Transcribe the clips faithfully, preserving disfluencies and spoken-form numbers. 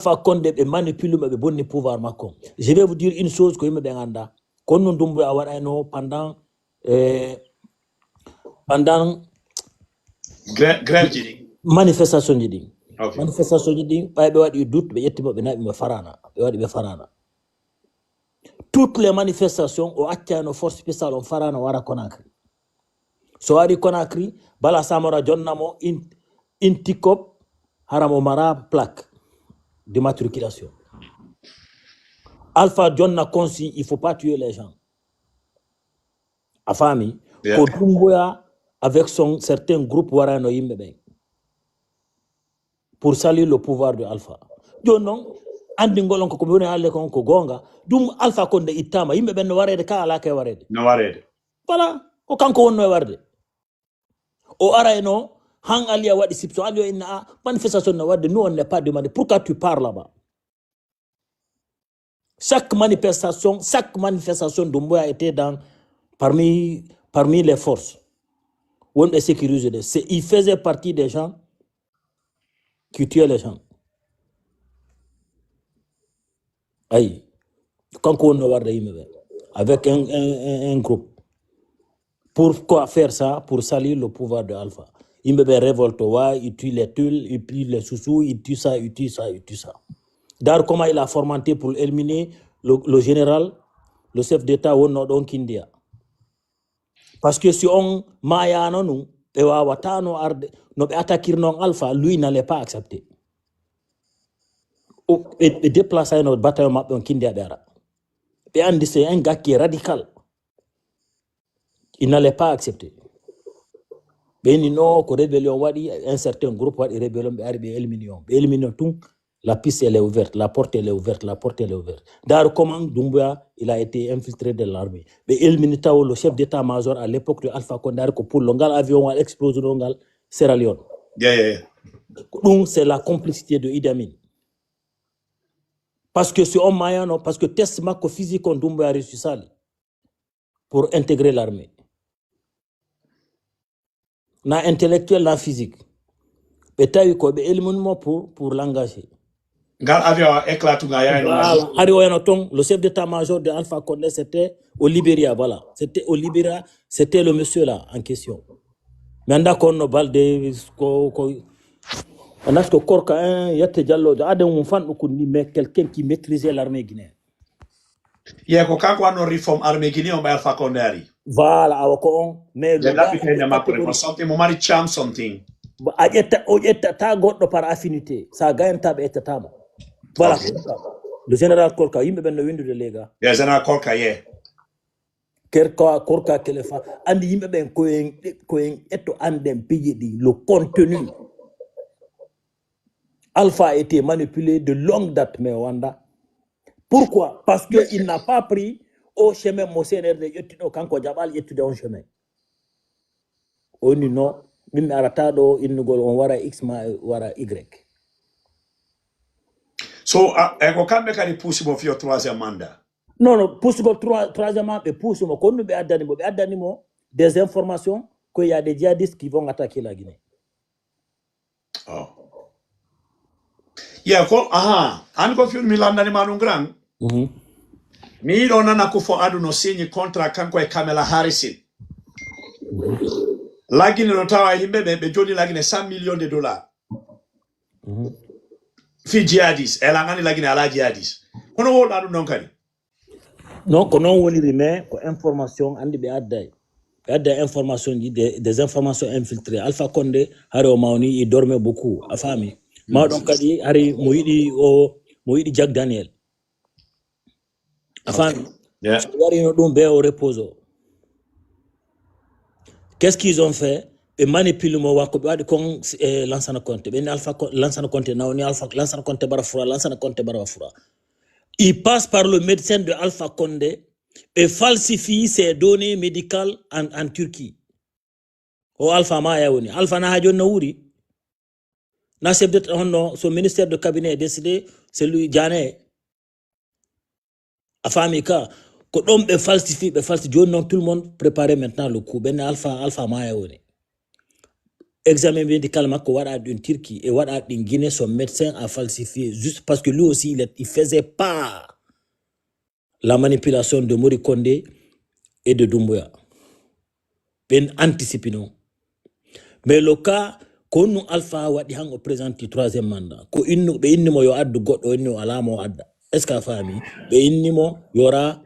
Alpha Condé ɓe manipule mo, ɓe bonni pouvoir makko. Je vais vous dire une chose ko yimɓe ɓe annda. Kono non Doumbouya waɗayno pendant, eh, pendant Grève ji ɗin. Manifestation ji ɗin. Ok. Manifestation ji ɗin, ɓay ɓe waɗi doute, ɓe ƴetti mo, ɓe naɓi mo Farana. Ɓe waɗi ɓe Farana. Toutes les manifestations, o accayno force spéciale on Farana wara Conakry. So wari Conakry, Bala Samora jonna mo in, intikop, hara mo mara plaque d'immatriculation. Alpha jonna consigne, il faut pas tuer les gens. A faami? Yeah. Ko Doumbouya avec son certain groupe warayno yimɓe ɓen. Pour salir le pouvoir de Alpha. Jooni non, anndingol on ko ko mi woni haalde kon ko goonga. Ɗum Alpha Condé ittaama, yimɓe ɓen no wareede ka alaa ka e wareede. No wareede. Voilà, ko kanko wonno e warde. O arayno, han Aliya waɗi sipso, Aliya inna a manifestation no waɗde, nous on n'est pas demandé. Pourquoi tu pars là-bas? Chaque manifestation, chaque manifestation Doumbouya était dans, parmi, parmi les forces. On est sécurisé. C'est, il faisait partie des gens qui tuaient les gens. Ayi, kanko wonno warde yimɓe ɓe. Avec un, un, un, un groupe. Pourquoi faire ça? Pour salir le pouvoir de Alpha. Yimɓe ɓe révolte, wa, il tue les Tuiles, il tue les Sousou, il tue ça, il tue ça, il tue ça. D'ailleurs, comment il a fomenté pour éliminer le, le général, le chef d'État wonno ɗon Kindia. Parce que si on maayano nun, ɓe wawatano arde, no ɓe attaquirno on Alpha, lui n'allait pas accepter. O, ɓe, ɓe déplacayno bataillon maɓɓe on Kindia ɓe ara. Ɓe anndi c'est un gars qui est radical. Il n'allait pas accepter. Ɓe inni non, ko rébellion waɗi, un certain groupe waɗi rébellion, ɓe ari ɓe élimini on. Ɓe élimini on tun, la piste elle est ouverte, la porte elle est ouverte, la porte elle est ouverte. D'ailleurs, comment Doumbouya, il a été infiltré de l'armée. Ɓe élimini taw le chef d'état-major à l'époque de Alpha Condé, ari ko pullo ngal avion ngal explose no ngal Sierra Leone. Yeah, yeah, yeah. Ko ɗum, c'est la complicité de Idi Amin. Parce que si on maayano, parce que test makko physique on Doumbouya réussi sali pour intégrer l'armée. Na intellectuel, na physique. Ɓe tawi ko ɓe élimine mo pour, pour l'engager. Ngal avion a éclate nga yayi no. Voilà. Hari o yano ton, le chef d'état-major de Alpha Condé, c'était au Libéria, voilà. C'était au Libéria, c'était le monsieur là en question. Mais anda ko no Balde, ko, ko, anda ko Korka, hein, yette Jallo, aden won fan ko ni, mais quelqu'un qui maîtrisait l'armée guinéenne. Ye ko kanko wanno réforme armée Guinée on ɓay Alpha Condé ari. Voilà, awa ko on. Mais Le laɓɓitende makko, ko something mo mari charm something. A ƴetta, o ƴettata goɗɗo par affinité. Sa gayanta ɓe ƴettata mo. Voilà. Ok. Le général Korka, yimɓe ɓen no windude lega. Yeah, général Korka, yeah. Kerka, Korka Kelefa. Andi yimɓe ɓen ko en, ko en ƴetto anden piiji ɗi, le contenu. Alpha a été manipulé de longue date, mais wanda. Pourquoi? Parce que il n'a pas pris au chemin mo C N R D ƴetti ɗo, kanko jaɓal ƴettude on chemin. O ni non, min mi arata ɗo innugol on wara X ma wara Y. So, a, e ko kamɓe kadi puusi mo fiyo troisième mandat. Non, non, puusugol trois, troisième mandat, ɓe puusi mo, kono ɓe addani mo, ɓe addani mo des informations qu'il y a des djihadistes qui vont attaquer la Guinée. Oh. Yeah, ko, aha, an ko fiun mi landani ma ɗum grand. Mhm. Mi yiɗo nana ko fo adu no signi contrat kanko e Kamala Harris. Lagine no tawa yimɓe ɓe, ɓe joni lagine cent millions de dollars. Mhm. Fi jihadis, e langani lagine ala jihadis. Kono wolɗa ɗum non kadi. Non, ko non woniri, mais ko information andi ɓe adday. Ɓe adday information ji, des, des informations infiltrées. Alpha Condé, hari o mawni, il dormait beaucoup. A faami? Mawɗon kadi, hari mo yiɗi o, mo yiɗi Jack Daniel. A faami? Yeah. So warino ɗum, ɓe o repose o. Qu'est-ce qu'ils ont fait? Ɓe manipule mo, wa ko ɓe waɗi kon, eh, Lansana Conté. Ɓe ni Alpha Con-, Lansana Conté nawni Alpha, Lansana Conté bara fura, Lansana Conté bara fura. Il passe par le médecin de Alpha Condé, ɓe falsifie ses données médicales en, en Turquie. O Alpha Maya woni. Alpha na ha joni no wuuri. Na chef d'État honno, son ministère de cabinet est décédé, c'est lui, Diané. A faami ka, ko ɗon ɓe falsifie, ɓe falsi-, joni non tout le monde prépare maintenant le coup. Ɓen Alpha, Alpha Maya woni. Examen médical makko waɗa ɗum Turquie e waɗa ɗum Guinée, son médecin a falsifié juste parce que lui aussi il, est- il faisait part la manipulation de Mori Kondé et de Doumbouya. Ɓen anticipino. Mais le cas ko honno Alpha waɗi han o présente troisième mandat. Ko innu ɓe inni mo yo addu goɗɗo, o inni o alaa mo o adda. Est-ce que a faami? Ɓe inni mo yo ra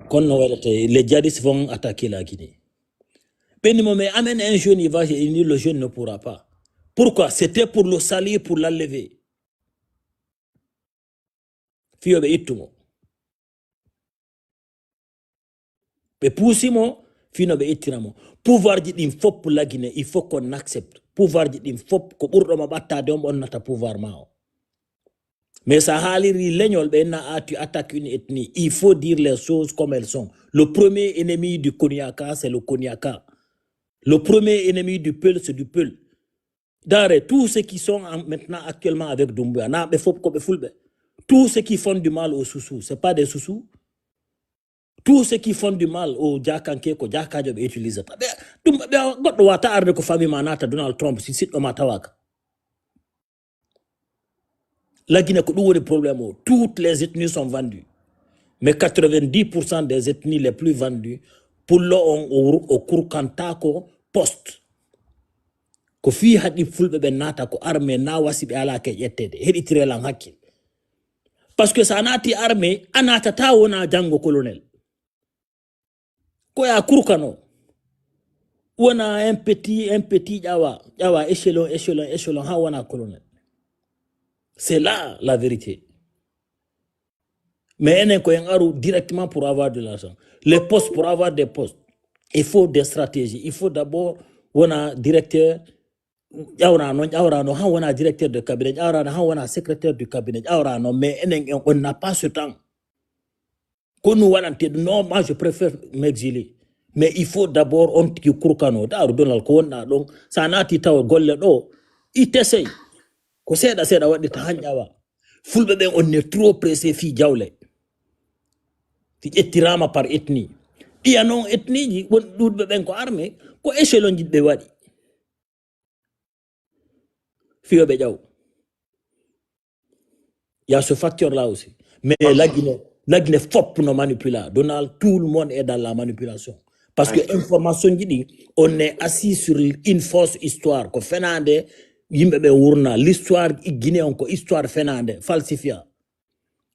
konno waɗata les djihadistes vont attaquer la Guinée. Ɓe inni mo mais amène un jeune, il va, il dit le jeune ne pourra pas. Pourquoi? C'était pour le salir, pour l'enlever. Fii yo ɓe ittu mo. Ɓe puusi mo fii no ɓe ittira mo. Pouvoir ji ɗin fof pour la Guinée, il faut qu'on accepte. Pouvoir ji ɗin fof ko ɓurɗo ma ɓattaade on ɓonnata pouvoir ma o. Mais sa haaliri leñol ɓe na ah, tu attaques une ethnie. Il faut dire les choses comme elles sont. Le premier ennemi du Koniaka, c'est le Koniaka. Le premier ennemi du Peul, c'est du Peul. Dare, tous ceux qui sont en- maintenant actuellement avec Doumbouya, na ɓe fof ko ɓe fulɓe. Tous ceux qui font du mal aux Sousous, c'est pas des Sousous. Tous ceux qui font du mal aux Diakanke ko Diakajo ɓe utilisata. Ɓe ɗum ɓe goɗɗo wata arde ko famille ma nata Donald Trump si siɗɗo ma tawaka. La Guinée ko ɗum woni problème o. Toutes les ethnies sont vendues. Mais quatre-vingt-dix pour cent des ethnies les plus vendues, pullo on o, o kurkantako poste. Ko fii haɗi fulɓe ɓe naata ko armée na wasi ɓe alaa ke ƴetteede. Heɗitire lan hakkil. Parce que sa naati armée, a naatata wona janngo colonel. Ko ya kurkano. Wona un petit, un petit ƴawa, ƴawa échelon, échelon, échelon, ha wona colonel. C'est là la vérité. Mais enen ko en aru directement pour avoir de l'argent. Les postes, pour avoir des postes, il faut des stratégies. Il faut d'abord wona directeur, ƴawrano, ƴawrano, han wona directeur de cabinet, ƴawrano, han wona secrétaire du cabinet, ƴawrano, mais enen en, on n'a pas ce temps. Ko ɗum waɗante ɗum. Non, moi, je préfère m'exiler. Mais il faut d'abord on tigi kurkano, daaru donal ko wonɗa ɗon. Sa naati tawa golle ɗo, i tesey. Ko seeɗa seeɗa waɗirta han ƴawa. Fulɓe ɓen, on est trop pressé fii jawle. Si ƴettirama par ethnie. Ɗiya non ethnie ji, won ɗuɗɓe ɓen ko armée, ko échelon ji ɓe waɗi. Fiyo ɓe ƴaw. Il y a ce facteur-là aussi. Mais la Guinée, la Guinée fop no manipula. Donald, tout le monde est dans la manipulation. Parce que information ji ɗi, on est assis sur une fausse histoire. Ko fenande, yimɓe ɓe wurna. L'histoire guinéen ko histoire fenande, falsifia.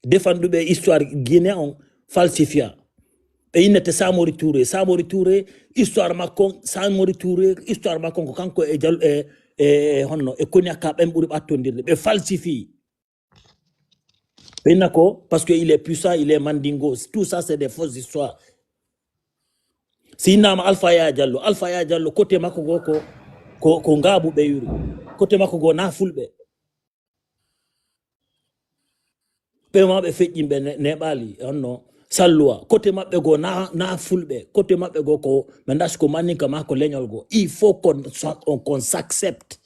Defanɗuɓe histoire guinéen on falsifia. Ɓe innete Samori Touré. Samori Touré, histoire makko, Samori Touré, histoire makko ko kanko e jal-, e, e, e honno, e Koniaka ɓen ɓuri ɓattondirde. Ɓe falsifie. Ɓe inna ko, parce que il est puissant, il est Mandingo. Tout ça, c'est des fausses histoires. Si innama Alpha Yaya Diallo, Alpha Yaya Diallo, côté makko go ko, ko, ko Ngaabu ɓe yuru. Côté makko go na Fulɓe. Ɓe ma ɓe feƴƴinɓe ne-, neɓali, honno, Salluwa. Côté maɓɓe go na, na Fulɓe. Côté maɓɓe go ko, ɓe dasi ko Mandinka ma ko leñol go. Il faut qu'on soit, on, qu'on s'accepte.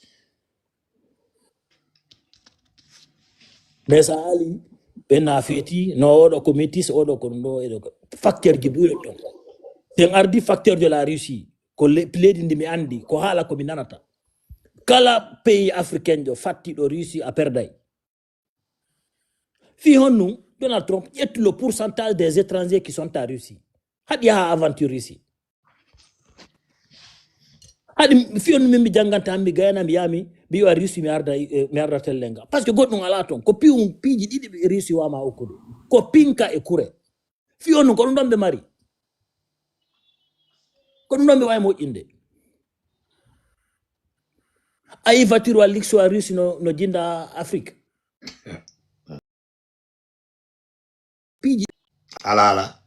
Mais sa ali, ɓe na feeti, no oɗo ko métis, oɗo ko ɗum ɗo, eɗo ko. Facteur ji ɓuri ton. Sen ardi facteur de la Russie, ko le-, leydi ndi mi andi, ko haala ko mi nanata. Kala pays africain jo fatti ɗo Russie a perday. Fii honno Donald Trump ƴetti le pourcentage des étrangers qui sont en Russie. Haɗi yaha aventure Russie. Haɗi fii honno min mi jannganta mi gayna mi yaami mi wi'a Russie mi arda, eh, mi arda tellenga. Parce que goɗɗum alaa ton. Ko piwum piiji ɗiɗi ɓe Russie wama okkude. Ko pinka e kure. Fii honno ko ɗum ɗon ɓe mari. Ko ɗum ɗon ɓe wawi moƴƴinde. A yi voiture wa Lexus wa Russie no, no jinda Afrique. Piiji. Ala, ala.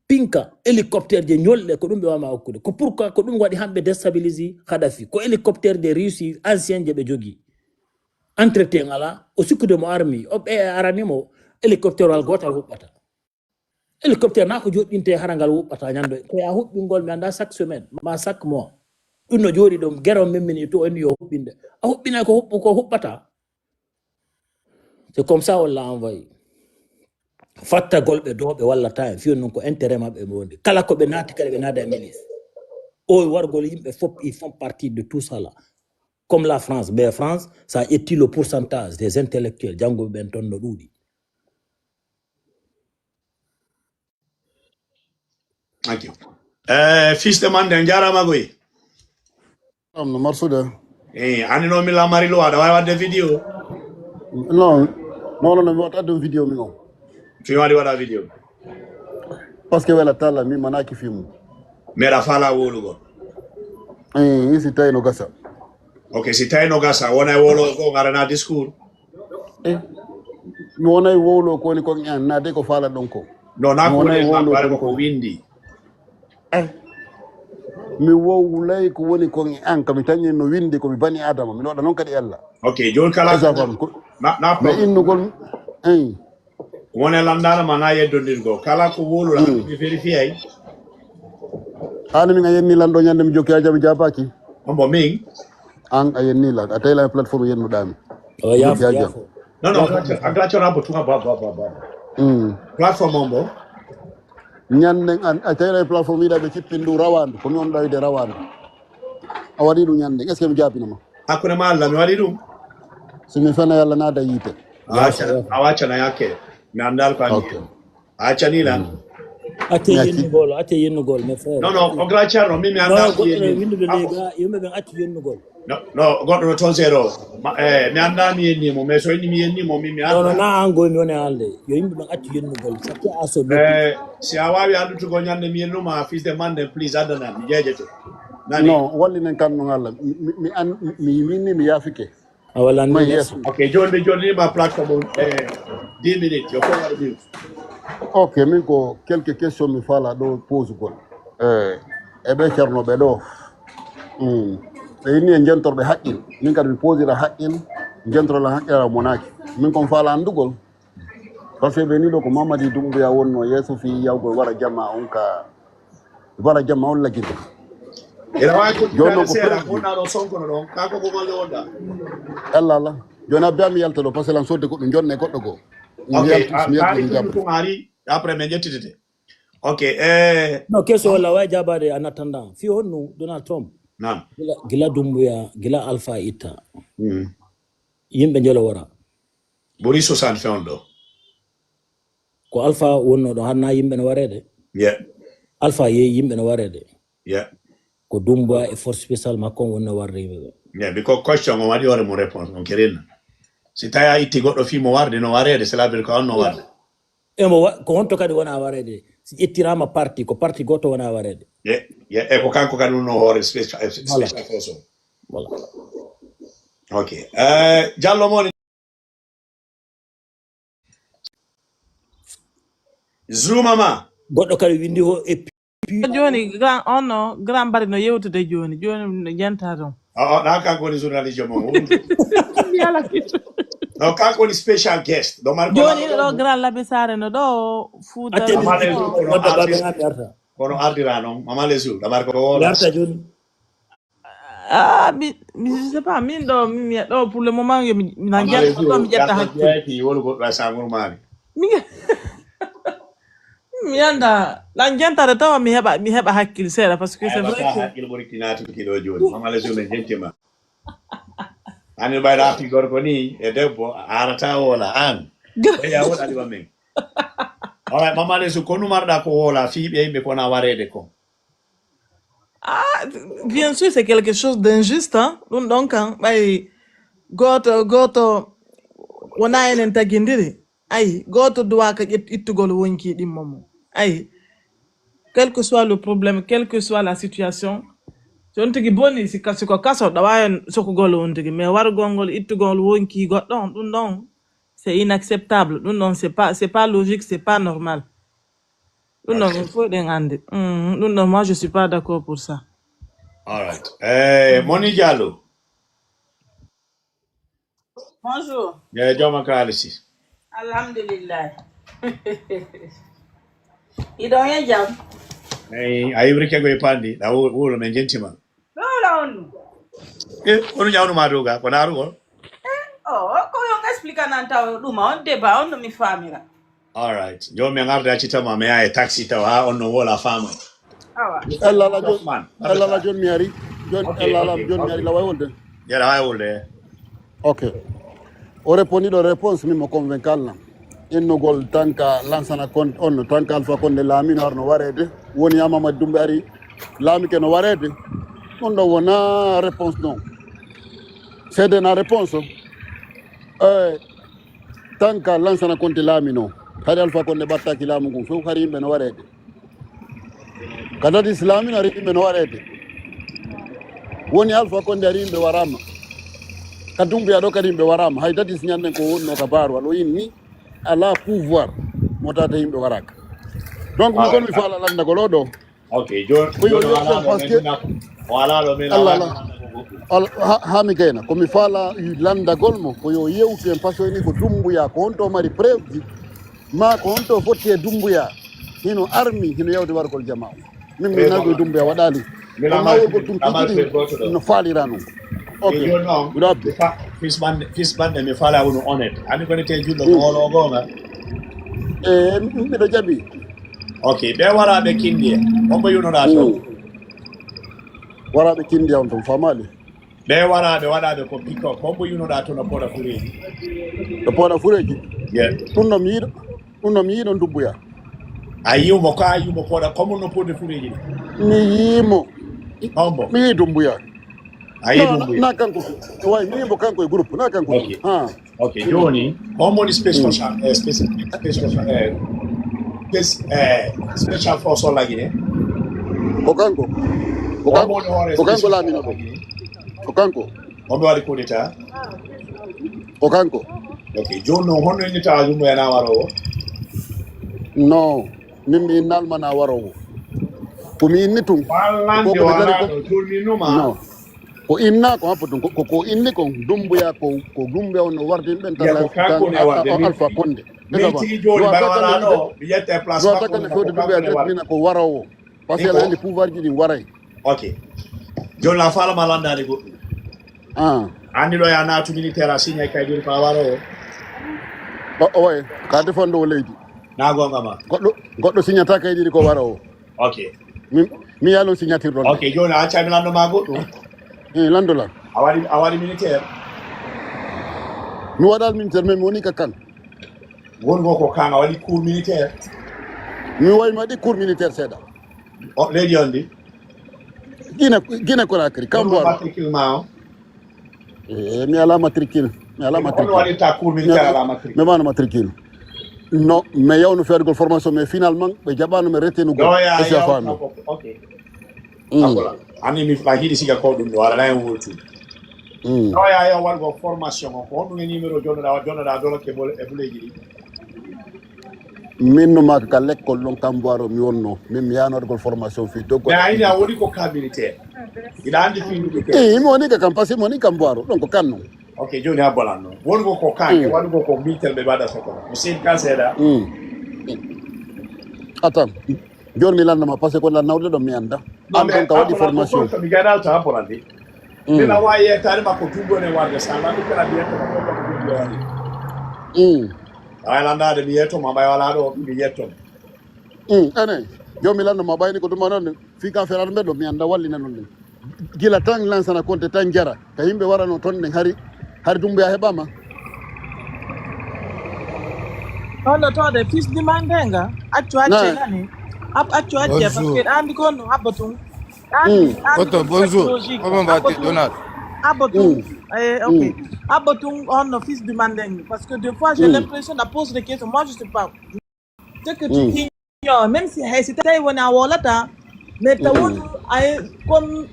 Pinka, hélicoptère je ñolɗe, ko ɗum ɓe wama okkude. Ko pourquoi, ko ɗum waɗi hamɓe déstabiliser Kadhafi. Ko hélicoptère de Russie, ancien je ɓe jogi. Entretien ala, o sikkude mo armi, o ɓe arani mo, hélicoptère wal gotal huɓɓata. Hélicoptère na ko joɗɗinte hara ngal huɓɓata ñande. Ko ya huɓɓingol mi anda chaque semaine, ma chaque mois. Ɗum no jooɗi ɗum, gero memmini to en yo huɓɓinde. A huɓɓinay ko huɓɓu-, ko huɓɓata. C'est comme ça on l'a envoyé. Fattagol ɓe ɗo ɓe wallata en, fiyon non ko intérêt maɓɓe ɓe wondi. Kala ko ɓe naati kadi ɓe naada e milice. O wargol yimɓe fof, ils font partie de tout ça là. Comme la France, mais France, ça étire le pourcentage des intellectuels, jannguɓe ɓen ton no ɗuuɗi. Thank you. Eh, fils de Mande, on jaaraama goy. Am no marsude. Eh, ani no mi lamari lo ada wai wadde video. Non, non, non, mi waɗa ɗum vidéo mi on. Fi wadi wada video. Parce que wela tala mi manaki film. Mera fala wolugo. Eh, isi tawi no gasa. Okay, si tawi no gasa, wona e wolo ko ngarana discours. Eh, mi wonay wowlo ko woni kon en naade ko faala ɗon ko. No na Mi ko wonay woni wowlo bare ɗon ko ko. Windi. Eh, mi wowlay ko woni kon en ka mi tañi no windi ko mi bani adama mi waɗa noon kadi Allah. Okay, joni kala Esa fam ko na na mais ko innugol. Eyi. Wona landana ma na yeddondirgo kala ko wolura Mm. mi vérifier. Hani min a yenni lan ɗo ñande mi jokki a jam jaabaki. Ombo min. An a yenni lan a tawi lan e plateforme yennuɗami. O yaafo, Jaaja. Yaafo. No no. Aglaccio aglaccio na botuma ba ba ba ba. Mm. Platform ombo. Ñanden an a tawi lan e plateforme yiɗa ɓe cippin ɗum rawandu ko mi on ɗawide rawandu. A waɗi ɗum ñanden est ce que mi jaabinoma? Hakkunde ma Allah mi waɗi ɗum. So mi fena yalla naada yiite. A wacca a wacca na yakke. Mi andal ko ami. Ok. A accani lan. Ate Merci. Yennugol, ate yennugol, mes frères. No no. Aglaccio no mi mi Non, andal. goɗɗo no winndude ley ga, yimɓe ɓen accu yennugol. No no goɗɗo no toon zéro. Eh mi anda mi yenni mo mais so inni mi yenni mo min mi Non, non, anda. Na an goy mi woni haalde. Yo yimɓe ɓen accu yennugol. Chacun a son opinion. Eh si a wawi andutugol ñande mi yennuma fils de Mande please addana mi jeejete. Nani. Non wallinen kan no Allah mi mi- mi an mi winni mi yaafike. A wala May ni yeeso. Ok, joni mi jonnima plateforme on e dix minutes, yo fof waɗa mute. Ok, min ko quelques questions mi fala ɗo posugol. Eh, e ɓe ceerno ɓe ɗo. Mm. Ɓe inni e jentorɓe haqqil. Min kadi mi posira haqqil, jentorla haqqil a monaki. Min kon fala andugol. Parce que ɓe ni ɗo ko Mamadi Dumbuya wonno yeeso fi yawgol wara jama on ka wara jama on lagide. Ina wawi ko Joni titade ko seeɗa perdi. Wonnaɗo sonkono ɗon ka koko golle wonda. Allah Allah. Joni abbi ami yalta ɗo parce que lan sodde goɗɗum jonne goɗɗo goo. Mi Ok, yaltu mi yaltu kaali mi ko jabba. ɗum ari après min ƴettitete. Ok, eh, No, question wala wawi jabaade a nattan ɗan. Fi honnu Donald Trump? Naam. Gila, gila Dumbuya, gila Alpha itta. Mm. Yimɓe njolo wora. Ɓuri soixante fewndo. Ko Alpha wonno ɗo hanna yimɓe no wareede. Yeah. Alpha yehi yimɓe no wareede. Yeah. Ko Dumbuya e force spéciale makko on wonno warde yimɓe ɓe. Yeah, because question on waɗi hoore mum réponse on kerina. Si tawi a itti goɗɗo fii mo warde no wareede, cela veut dire ko on no warde. Emo wa- ko honto kadi wona wareede? Si ƴettirama parti ko parti goto wona wareede. Ye, ye, e ko kanko kadi wonno hoore special, Voilà. Special force on. Voilà. Ok. Eh, Jallo Moni. Zuma ma. Goɗɗo kadi windi ho e Joni grand on no grand bari no yewtude joni joni no jenta ton. O o ɗa kanko woni journaliste mo. Yala kito. No kanko woni special guest. Ɗo mari ko Joni laɗo ɗo ɗo. Grand Labe Sare no ɗo futa. Atte mi Mama Lesu, kono wadda baɓe arti- nga mi arta. Kono ardira non. Mama Lesu, ɗo mari ko Mi wola. Arta joni. Ah, mi, mi, je sais pas, min ɗo, mi, mi ɗo pour le moment, yo mi, mi nan Mama jetta Lesu, ɗo, mi jetta yata hakkille. V I P wolu goɗɗo e sangol mami. Mi, mi anda, nan jentare tawa mi heɓa, mi heɓa hakkille seeɗa, parce que c'est vrai Aywa, que hakkil ɓuri tinati kilo joni. Mama Lesu men jentima. Ani ɓay rafi gorko ni e debbo a arata wola an. Ɓe ya woɗa ɗiwa men. Alright, Mama Lesu, ko numarɗa ko wola fii ɓe yimɓe ko na wareede ko. Ah, bien sûr, c'est quelque chose d'injuste, hein. Ɗum ɗon kan, ɓay gooto, gooto wona enen tagindiri. Ay, gooto duwaaka ƴet-, ittugol wonki ɗimmo mum. Ay, quel que soit le problème, quelle que soit la situation, si on tigi boni, si ka-, si ko kaso, ɗa waawi sokugol on tigi. Mais warugol ngol, ittugol wonki goɗɗo on, ɗum ɗon, c'est inacceptable. Ɗum ɗon, c'est pas, c'est pas logique, c'est pas normal. Ɗum ɗon, Ok. Il faut ɗen annde. Mm, ɗum ɗon, moi, je suis pas d'accord pour ça. Alright. Eh, Moni Diallo. Bonjour. Eh, Joma Kalisi. Alhamdulillah. Iɗon e jam. Eh, a iwrike ko e pandi. Ɗa wu-, wuuro men jentima. Ɗo wala on ɗum. Eh, kono ñawnuma dow ga, ko naarugol? O, ko yon explique nan taw ɗum on débat on no mi famira. Alright. Joomi en arde accitama mi yaha e taxi taw ha on no wola faama. Ella la jon, ella la jon mi ari. Jon, ella la jon mi ari la way wolde. Yala way wolde. Ok. O repondiɗo réponse min mo convaincre lan. Innugol tanka Lansana Kon, on tanka Alpha Konde laamino harno wareede. Woni Amama Dumbe ari laami ke no wareede. Ɗum ɗo wona réponse non. Seede na réponse. Eh, tanka Lansana Konte laamino. Hari Alpha Konde ɓattaki laamu ngun fof hari yimɓe no wareede. Ka dadis laamino ari yimɓe no wareede. Woni Alpha Konde ari yimɓe waraama. Ka Dumbuya ɗo kadi yimɓe waraama. Hay dadis ñanden ko wonno ka baaru walo inni ala pouvoir mo tata yimɓe waraka. Donc mi kon mi faala landagol o ɗo. Ok, jon- Ko yo jon yew wala ɗo parce que men na- wala ɗo men Allah wala Allah. Al- ha- ha mi gayna ko mi faala landagol mo ko yo yewtu en parce que ni ko Dumbuya ko honto mari preuve ji ma ko honto fotti e Dumbuya hino armi hino yawde wargol jamaa. Min mi nago Dumbuya waɗali. Ko mawol ko ɗum tigi no faalira non. Ok. Miɗo abbi. Fis bande fis bande mi faala wonu honnête. Ani ko ne te jullo ko holo gonga. E miɗo jaɓi. Ok, ɓe waraɓe kindiye. Hombo yunoɗa to? Waraɓe kindiye on ton famali. Ɓe waraɓe waɗaɓe ko piko. Hombo yunoɗa to no poɗa fureji? No poɗa fureji? Yeah. Ɗum no mi yiɗo. Ɗum no mi yiɗo Dumbuya. A yiwmo ka a yiwmo poɗa komo no poɗa fureji? Mi yimo. Hombo? Mi yi Dumbuya. A yi Dumbuya? Na kanko. Way mi yimo kanko e groupe na kanko. Ok. Ha. Ok, joni, on woni special, eh, special, special, eh, spec- eh, special force on lagi ne? Ko kanko. Ko kanko. On woni hoore ko kanko special laamino force ɗo. Lagi ne? Ko kanko. On ɓe waɗi coup d'état? Ko kanko. Ok, joni non honno innita Dumbuya na warowo? Non, min mi innal mana warowo. Ko mi inni tun. Wallande wala ɗo julminuma. Non. Ko inna ko happo tun ko ko inni kon Dumbuya ko ko Dumbuya on no wardi ɓen tan. Alpha Konde. Min tigi joni bara wala ɗo mi yetta e place makko. Ko Dumbuya direct mina ko warowo. Parce que andi pouvoir ji ɗin waray. Ok. Joni la fala ma landade goɗɗum. Ah. Andi ɗo ya natu militaire a signa kay joni ko a warowo. O oye ka defando leydi. Na gonga ma. Goɗɗo goɗɗo signata kay ɗiɗi ko warowo. Ok. Mi mi yalon signature ɗon. Ok, joni a acca mi lando ma goɗɗum. Eh, lando lan. A waɗi a waɗi militaire. Mi waɗal militaire mais mi woni ka kan. Won go ko kan a waɗi cours militaire. Mi wawi mi waɗi cours militaire seeɗa. O leydi on ndi. Guinée Guinée Conakry kambo. Matricule ma o. Eh, mi ala matricule. Mi ala matricule. Waɗirta cours militaire ala matricule. Mi wano matricule. No mi yawno feergol formation mais finalement ɓe jaɓano mi retenugol. Esi a faami. Ok. Akola. Ani mi fa hiɗi siga ko ɗum ɗo ala na en wurtu. No ya ya waɗugo formation o ko honɗum e numéro jonnoɗa jonnoɗa dolokke e buleeji ɗi. Min no maka ka lekkol ɗon kamboaro mi wonno min mi yanorgol formation fi doggo. Mais ayni a woni ko ka militaire. Ina andi fi ɗum ke. Eh mi woni ka kam parce que mi woni kamboaro ɗon ko kanno. Ok, joni ha bolan non wongo ko kanke waɗugo ko militaire ɓe mbaɗa sokono mo seni kan seeɗa. Attends. Joni mi lannama parce que ko lan nawde ɗon mi anda. An ɗon ka waɗi formation. Mi gaynal ta bolan de. Mina wawi yettade makko tun gone warde sa landu kala mi yetto makko ko ɗum yowani. Awa landade mi yetto ma ɓay wala ɗo mi yetto. Ene. Joni mi lannama ɓayni ko ɗum onon. Fii ka feral mbeɗo mi annda wallina non ɗum. Gila tan lansana konte tan jara ka yimɓe warano ton ɗen hari hari dumbuya heɓama. Hono tode fils du mandenga accu acce nani. Ab accu acce parce que andi ko no habba tun. Andi andi Otto bonjour. Comment vas-tu Donald? Habba tun. Eh, ok. Habba tun on no fils du mandenga parce que des fois j'ai l'impression de poser des questions moi je sais pas. Ce que tu ignores, même si hey, si tawi wona wolata mais tawono ay comme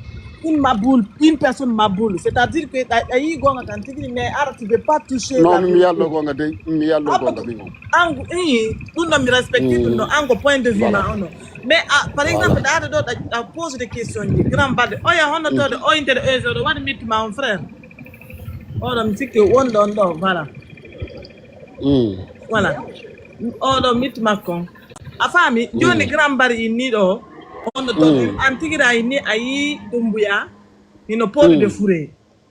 une maboule une personne maboule c'est à dire que a yi gonga tan tigi mais ara tu veux pas toucher non mi yallo gonga de mi yallo gonga mi non angu i ɗum ɗo mi respecte ɗum ɗo ango point de vue ma ono mais ah, par exemple ɗaɗo ɗo a pose des questions ji grand baɗe oya honno tode o intere heure oɗo waɗi mittuma on frère oɗo mi sikki wonɗo on ɗo voilà voilà oɗo mit makko a faami joni grand mbari inni ɗo on no toon an tigira inni a yi dumbuya hino pooɗude fure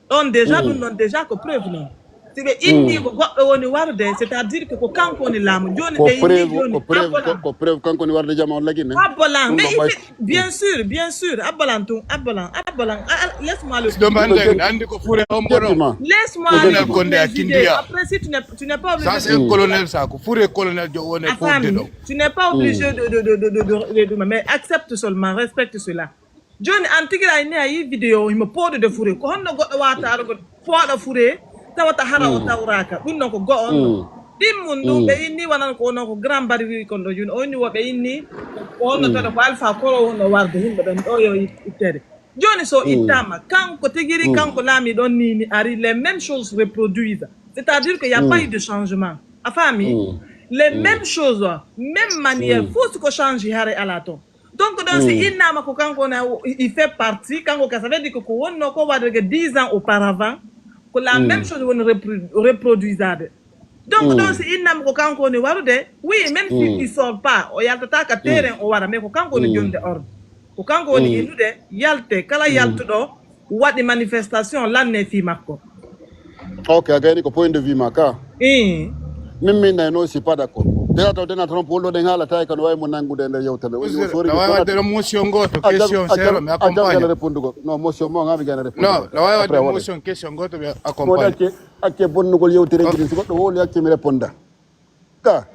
ɗon déjà ɗum ɗon déjà ko preuve non Si ɓe inni ko goɗɗo woni warude, c'est-à-dire que ko kanko woni laamu. Jooni ko ɓe inni preuve, jooni ko preuve, ko, Abbolan. Ko preuve kanko woni warude jama on lagine. Abbolan, mais il fait, bien sûr, bien sûr, Abbolan tun, Abbolan, Abbolan, ah, ah, laisse-moi le. Ɗo mande, andi ko fure on boɗo. Laisse-moi le finir mes idées. Après, si tu n'es, tu n'es pas obligé de. Ça, c'est un colonel, ça, ko fure colonel jo woni a fodde famille, ɗo. Tu n'es pas obligé de, de, de, mais accepte seulement, respecte cela. Jooni an tigi a inni a yii video himo pooɗude fure. Ko honno goɗɗo waawata arugol pooɗa fure tawata hara o tawraaka? Ɗum ɗon ko go'o on ɗon. Ɗimmun ɗum ɓe inni wanan ko onon ko Grand Barry wi'i kon ɗo jooni. O inni wo ɓe inni ko honno tawa ko Alpha Koro wonno warde yimɓe ɓen ɗo yo itteede. Jooni so ittaama, kanko tigi ri, kanko laamiiɗo on ni, ni ari, les mêmes choses se reproduisent. C'est-à-dire qu'il n'y a pas eu de changement. A faami? Les mêmes choses, même manière, fof si ko change hare alaa ton. Donc, ɗon si innaama ko kanko woni, il fait partie, kanko ka, ça veut dire que ko wonno ko waɗde dix ans auparavant, ko la même chose woni repro-, reproduisaade. Donc, ɗon si innaama ko kanko woni warude, oui, même si il sort pas, o yaltata ka terrain o wara, mais ko kanko woni jonde ordre. Ko kanko woni innude, yalte, kala yaltuɗo, waɗi manifestation, lanne fii makko. Ok, a gayni ko point de vue ma ka. Ii. Min, min, non, je suis pas d'accord. Déjà, taw Donald Trump, wonɗo ɗen haalata e kano, wawi mo nangude e nder yewtere. O, o sori no wawi wadde ɗon motion goto, question zéro, mi accompagne. Gana répondre go. Non, motion mo, ngami gana répondre. Non, no wawi wadde motion, question goto, mi accompagne. Acce, acce bonnugol yewtere nde, si goɗɗo wowli, acce mi réponda. Ka.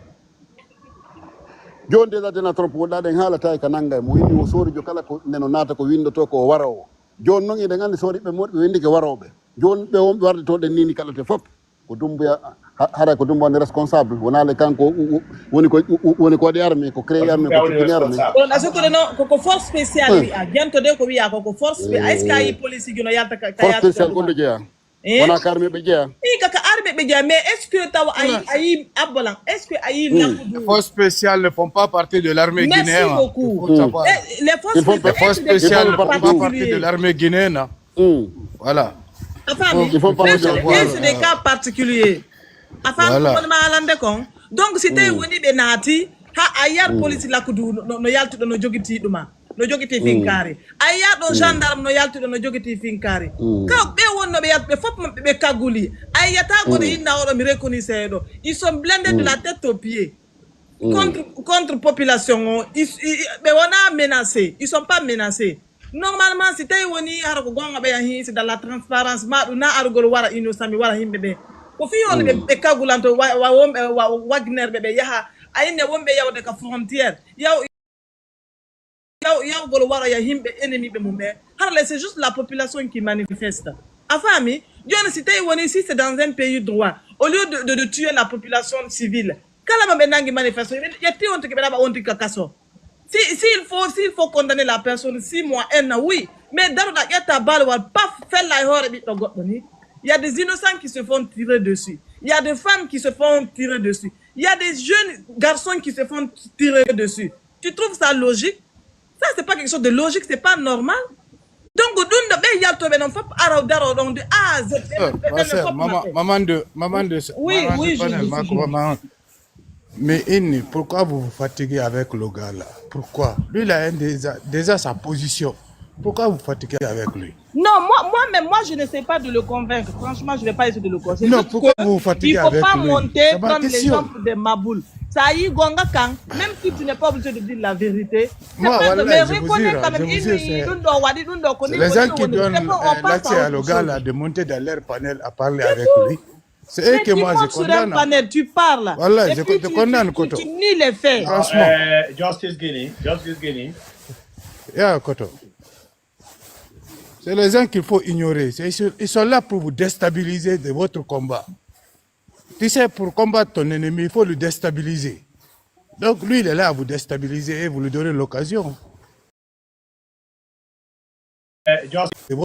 Joni déjà Donald Trump, wonɗa ɗen haalata e ka nanga e mo, inni o sori jo kala ko neno naata ko windoto ko o warowo. Jooni non, eɗen anndi sooriiɓe moɗi ɓe winndike warooɓe. Jooni ɓe wonɓe warde to ɗen nii ni kala te fof. Ko Dumbuya, ha-, haray ko Dumbuya woni responsable. Wonaa le kanko wo-, wo-, woni ko, wo-, woni ko waɗi armée, ko créé armée, ko tippini armée. Kono ɗa sokkude no, ko, ko force spéciale wi'a. Janto de ko wi'a ko, ko force spé-, est-ce que a yi police ji no yalta ka, ka force spéciale ko nde jeyaa? Eh? Wonaa ko armée ɓe jeyaa? Ii, ka, ka armée ɓe jeyaa, mais est-ce que tawa a yi, a yi Abbolan, est-ce que a yi lakkudu? Les forces spéciales ne font pas partie de l'armée guinéenne. Merci beaucoup. Il faut savoir. Eh, les forces spéciales ne font pas partie de l'armée guinéenne. Voilà. A faami? Ils font partie de, bien sûr, des cas particuliers. A faami ko woni ma haalande kon? Donc, si tawi woni ɓe naati, ha a yar police lakkudu no, no, no yaltuɗo, no jogitii ɗuma, no jogitii finkaari. A yar ɗon gendarme no yaltuɗo, no jogitii finkaari. Ka ɓe wonno ɓe yaltuɓe fof maɓɓe ɓe kaguli. A yiyata goɗɗo inna oɗo mi reconnaît seeɗo. Ils sont blindés de la tête aux pieds. Contre, contre population o, ils, ils, ɓe wona menacés, ils sont pas menacés. Normalement, si tawi woni hara ko gonga ɓe yahi, c'est dans la transparence, ma ɗum na arugol wara innocent, mi wara yimɓe ɓe. Ko fii on ɓe, ɓe kagulanto, wa, wa, wonɓe, wa, Wagner ɓe, ɓe yaha, a inne wonɓe yawde ka frontière. Yaw, yaw, yawgol waroya yimɓe ennemi ɓe mum ɓe. Hara le, c'est juste la population qui manifeste. A faami? Jooni si tawi woni, si c'est dans un pays droit, au lieu de, de, de tuer la population civile, kala mo ɓe nangi manifeste, ɓe ƴetti on tigi, ɓe naɓa on tigi ka kaso. Si, s'il faut, s'il faut condamner la personne six mois, un an, oui. Mais daroɗa ƴetta balwal, paf, fella e hoore ɓiɗɗo goɗɗo ni. Il y a des innocents qui se font tirer dessus. Il y a des femmes qui se font tirer dessus. Il y a des jeunes garçons qui se font tirer dessus. Tu trouves ça logique? Ça, c'est pas quelque chose de logique, c'est pas normal. Donc, ɗum ɗo ɓe yaltooɓe non fof araw daro ɗon de A à Z. Ɓe, ɓe, ɓe, ɓe, ɓe fof maman, maɓɓe. Maman de, maman de, oui, maman oui, de je, panel, je, ma, je, maman. Mais Inni, pourquoi vous vous fatiguez avec le gars là? Pourquoi? Lui, il a un déjà, déjà sa position. Pourquoi vous fatiguez avec lui? Non, moi, moi-même, moi, je n'essaie pas de le convaincre. Franchement, je vais pas essayer de le convaincre. Non, pourquoi vous vous fatiguez avec lui? C'est ma question. Il faut pas monter, prendre les gens pour des maboules. Ça y est, gonga kan, même si tu n'es pas obligé de dire la vérité, c'est pas grave, mais reconnais quand même, Inni, ɗum ɗo waɗi, ɗum ɗo ko ni, c'est les gens qui donnent, euh, l'accès à le gars là de monter dans leur panel à parler avec lui. C'est eux que moi je condamne. Mais tu montes sur un panel, tu parles. Voilà, je, je condamne Koto. Et puis tu, tu, tu, tu nies les faits. Franchement. Euh, Justice Guinea, Justice Guinea. Yeah, Koto. C'est les gens qu'il faut ignorer. C'est, ils sont, ils sont là pour vous déstabiliser de votre combat. Tu sais, pour combattre ton ennemi, il faut le déstabiliser. Donc lui, il est là à vous déstabiliser et vous lui donnez l'occasion. Euh, Joss. C'est bon.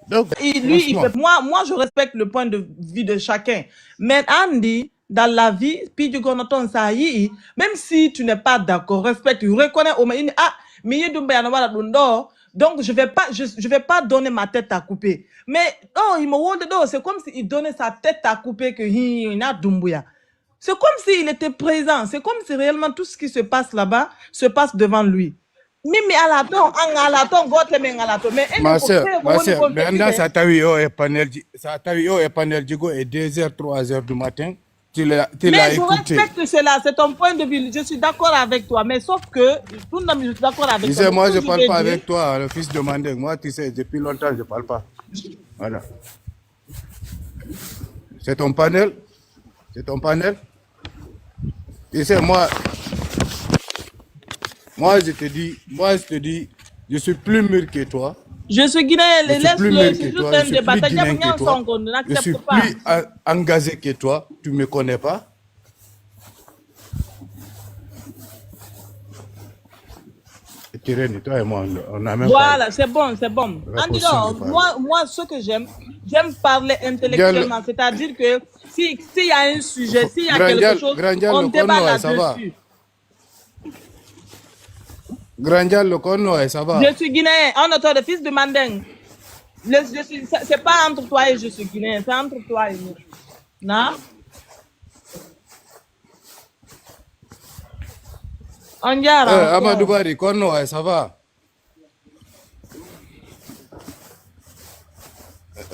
Donc, et lui, il fait, moi, moi, je respecte le point de vue de chacun. Mais Andy, dans la vie, puis du coup, on entend ça, il, même si tu n'es pas d'accord, respecte, reconnais au moins, il, ah, mais il y a des gens qui ont dit, donc, je vais pas, je, je vais pas donner ma tête à couper. Mais, oh, il me dit, oh, c'est comme s'il donnait sa tête à couper que hi, na Doumbouya. C'est comme s'il était présent. C'est comme si réellement tout ce qui se passe là-bas se passe devant lui. Min mi alaa ton, an a alaa ton, gooto men alaa ton. Mais enen ko sœur, feere ko ma woni sœur, kon ɓe annda ɓe. Si a tawi o e panel ji, si a tawi o e panel ji go e deux heures, trois heures du matin, tu l'as, tu l'as écouté. Mais je respecte cela, c'est ton point de vue, je suis d'accord avec toi. Mais sauf que, tout le monde, je suis d'accord avec toi. Tu sais, mais moi, je parle pas avec toi, le fils de Mandeng. Moi, tu sais, depuis longtemps, je parle pas. Voilà. C'est ton panel. C'est ton panel. Tu sais, moi, moi, je te dis, moi, je te dis, je suis plus mûr que toi. Je suis guinéen, laisse-le, c'est juste un débat. Je suis plus guinéen que toi. Je suis plus en-, engagé que toi. Tu me connais pas. Tireni, toi et moi, on, on n'a même pas... Voilà, c'est bon, c'est bon. Andy, non, moi, moi, ce que j'aime, j'aime parler intellectuellement. C'est-à-dire que si, s'il y a un sujet, s'il y a quelque chose, on débat là-dessus. Grand Diallo, ko honno wa'i, ça va? Je suis guinéen, on entend le fils de Mandeng. Le, je suis, c'est, c'est pas entre toi et je suis guinéen, c'est entre toi et nous. Non? On dirait... Eh, encore. Amadou Barry, ko honno wa'i, ça va?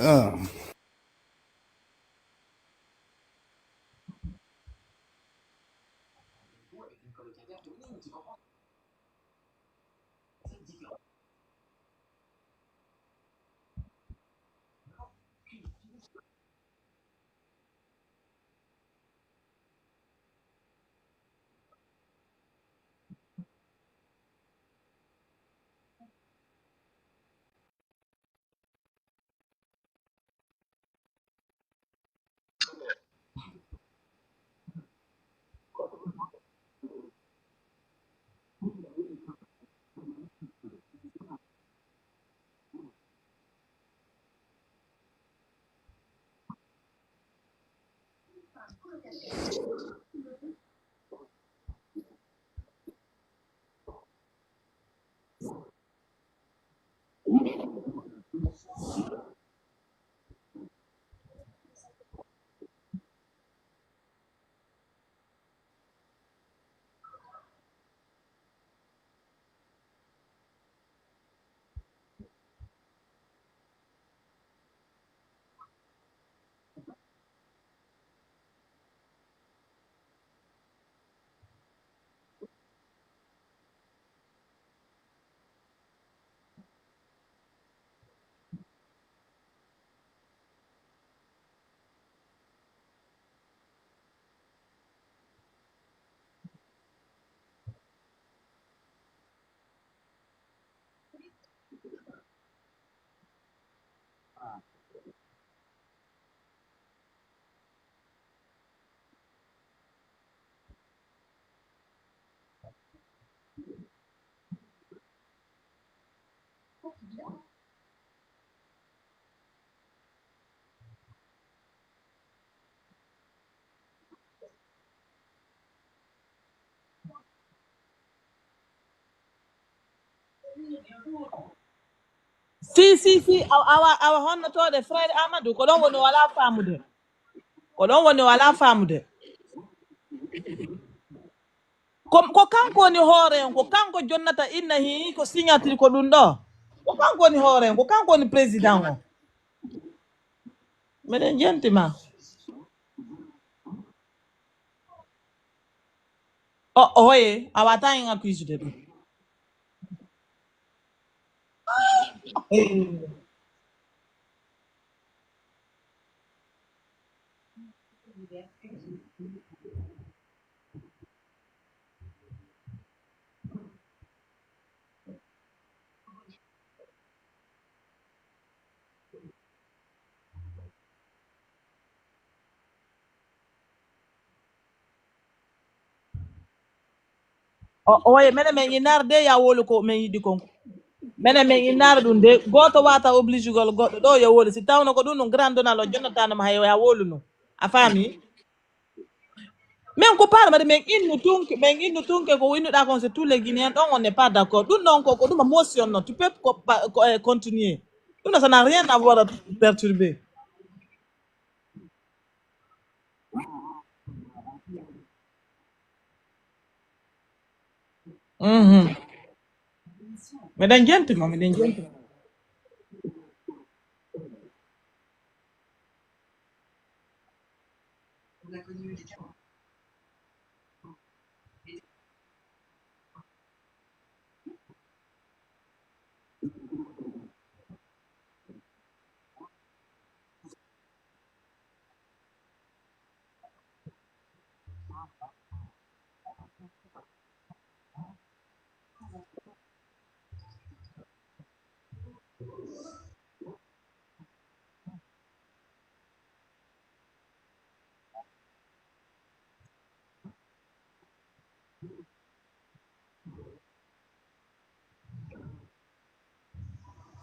Ah. Si, si, si, awa, awa, awa, honno tawde frère Amadou, ko ɗon woni o alaa faamude. Ko ɗon woni o alaa faamude. Ko, ko kanko woni hoore on, ko kanko jonnata inna hii, ko signature ko ɗum ɗo. Ko kanko woni hoore on, ko kanko woni président on. Miɗen jenti ma. O, oye, a wata en accuse de ɗum. O, oye, mene men innaare de, ya wolu ko men yiɗi kon. Mene men innaare ɗum de, gooto wata obligugol goɗɗo ɗo yo wolu. Si tawno ko ɗum ɗum Grand Donald o jonnataano ma, hay ya wolu no. A faami? Men ko parma de, men innu tunke, men innu tunke ko innuɗa kon, c'est tous les Guinéens, ɗon on n'est pas d'accord. Ɗum ɗon ko, ko ɗum a motion non, tu peux ko, pa-, ko, eh, continuer. Ɗum ɗon, ça n'a rien à voir à perturber. Mhm. Miɗen jenti mo, miɗen jenti mo.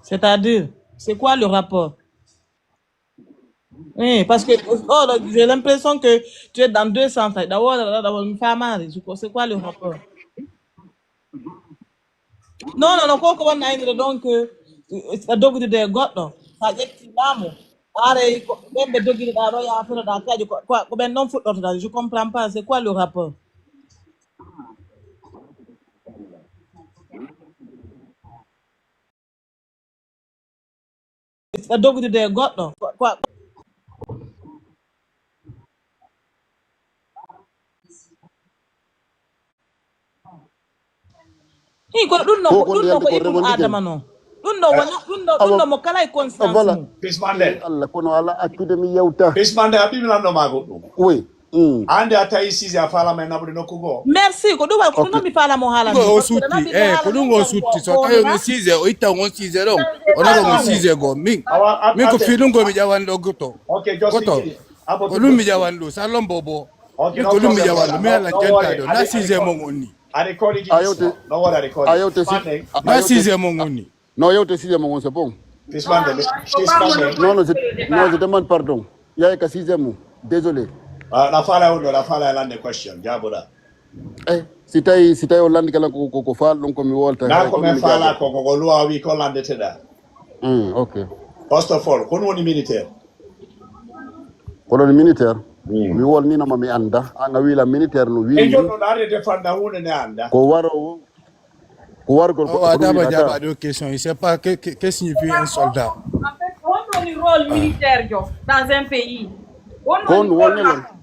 C'est-à-dire, c'est quoi le rapport? Oui, parce que, oh, là, j'ai l'impression que tu es dans deux sens. D'abord, d'abord, d'abord, mi faamaali, c'est quoi, c'est quoi le rapport? Non, non, non, ko, ko woni aynde donc, euh, a dogitude e goɗɗo, sa ƴetti laamu, haray ko ɓen ɓe dogituɗaa ɗo, yaafinoɗaa kadi, ko, ko, ko ɓen ɗon fuɗɗortoɗaa. Je comprends pas, c'est quoi le rapport? A dogitude e goɗɗo. Ko, ko, Hii, kono ɗum no, ko, ɗum no ko e ɓiɓɓe Aadama non. Ɗum no wona, ɗum no, ɗum no mo kala e conscience mum. Pismande. Allah, kono ala accude mi yewta. Pismande, a ɓiɓɓe lanɗo maa goɗɗum. Oui. Mm. Ande a tawi Cissé a faalaama e naɓude nokku goo. Merci, ko ɗum waɗi, ko ɗum mi faalaama o haala. Ko o sutti, eh, ko ɗum o sutti. So tawi mo Cissé, o itta on Cissé ɗon. O naɓa mo Cissé goo. Min, min ko fii ɗum ko mi ƴawan ɗo goto. Goto. Ko ɗum mi ƴawan ɗo, sa lombo bo. Min ko ɗum mi ƴawan ɗo, mi ala jenta ɗo. Na Cissé mon on ni. A yewte, a yewte si, na Cissé mon on ni. Non, yewte sixième on, c'est bon. Pismande, pismande. Non, non, je, non, je demande pardon. Yaye ka sixième on. Désolé. Ah, la fala uno, la fala lande question, jaboɗa. Eh, si tawi, si tawi on landi kala ko, ko, ko faal ɗon ko mi wolta. Na ko men fala ko, ko, ko luwa wi ko landeteɗa. Hmm, ok. First of all, kono woni militaire. Kono woni militaire. Hmm. Mi wolnino ma mi anda. Anga wila militaire no wili. E jonno na arde fanna hunde ne anda. Ko waro Ko wargol ko, oh, ko ɗum wi'ata. Jaaba ɗo question, il sait pas que, que, que signifie un soldat. En fait, honɗun woni rôle militaire jo dans un pays? Honɗun woni rôle makko?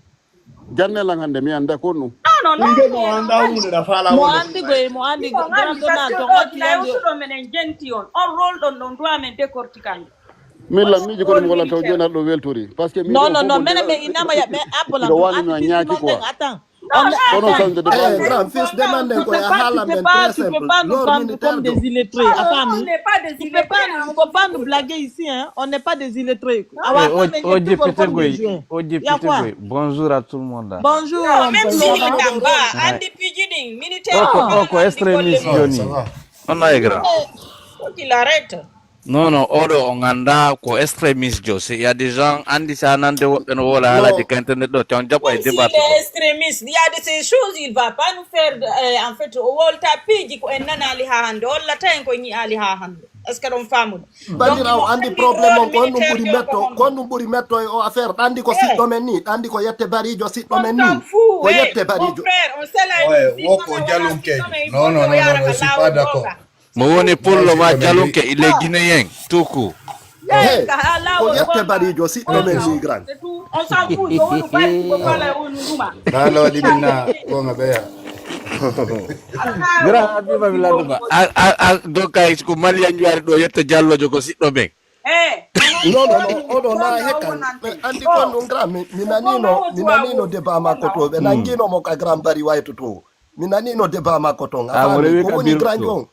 Janne lan hannde, mi annda ko honɗun. Non, non, non, mi annda. Mo anndi koy, mo anndi ko, grand Donald, to ngati ande. Suɗo men en jenti on. On rôle ɗon, ɗon doit men décortiquer. Min lan miiji ko ɗum wala taw jooni aɗa ɗo weltori. Parce que non, non, non, menen men innama ya, mais abbolan ɗum wani no ñaaki quoi. Attends. Kono sande de eh, grand fils, demande ko ya haala men très simple. L'ordre militaire comme des illettrés. Attends, on n'est pas des illettrés. Il faut pas nous blaguer ici, hein. On n'est pas des illettrés. Awa, mais il faut comprendre les gens. Oji Peter Goy, bonjour à tout le monde là. Bonjour. Même si Kamba, Andy Pidgin, militaire. Oko, oko, extrémiste Johnny. On a grand. Faut qu'il arrête. Non, non, oɗo on annda ko extrémiste jo. C'est, il y a des gens, anndi sa nande woɓɓe no wola haalaji ka internet ɗo, te on jaɓa e débat. S'il est extrémiste, il y a de ces choses, il va pas nous faire, euh, en fait, o wolta piiji ko en nanaali haa hannde, o hollata en ko en yi'aali haa hannde. Est-ce que ɗon faamude? Bandirawo, anndi problème on, ko honɗun ɓuri metto, ko honɗun ɓuri metto e o affaire, ɗa anndi ko siɗɗo men ni, ɗa anndi ko yette barijo siɗɗo men ni, ko yette barijo. Mon frère, on sait la. Ouais, woko jalunke. Non, non, non, non, je suis pas d'accord. Mo woni pullo ma jalunke, il est guinéen, tout court. Hey, ko yette barijo siɗɗo men ni grand. On s'en fout, ko woni ko woni ko fala on numa. Nala waɗi min na gonga ɓeya. Grand, a ɓima mi landu ma. A, a, a, donc, ay, ko Mali en juwaari ɗo, yette jallojo ko siɗɗo men. Eh, non, non, non, oɗo na hekkan. Anndi kon ɗum grand, mi, mi nanino, mi nanino débat makko to, ɓe nangino mo ka grand bari wayto to. Mi nanino débat makko ton. A faami? Ko woni grand jon?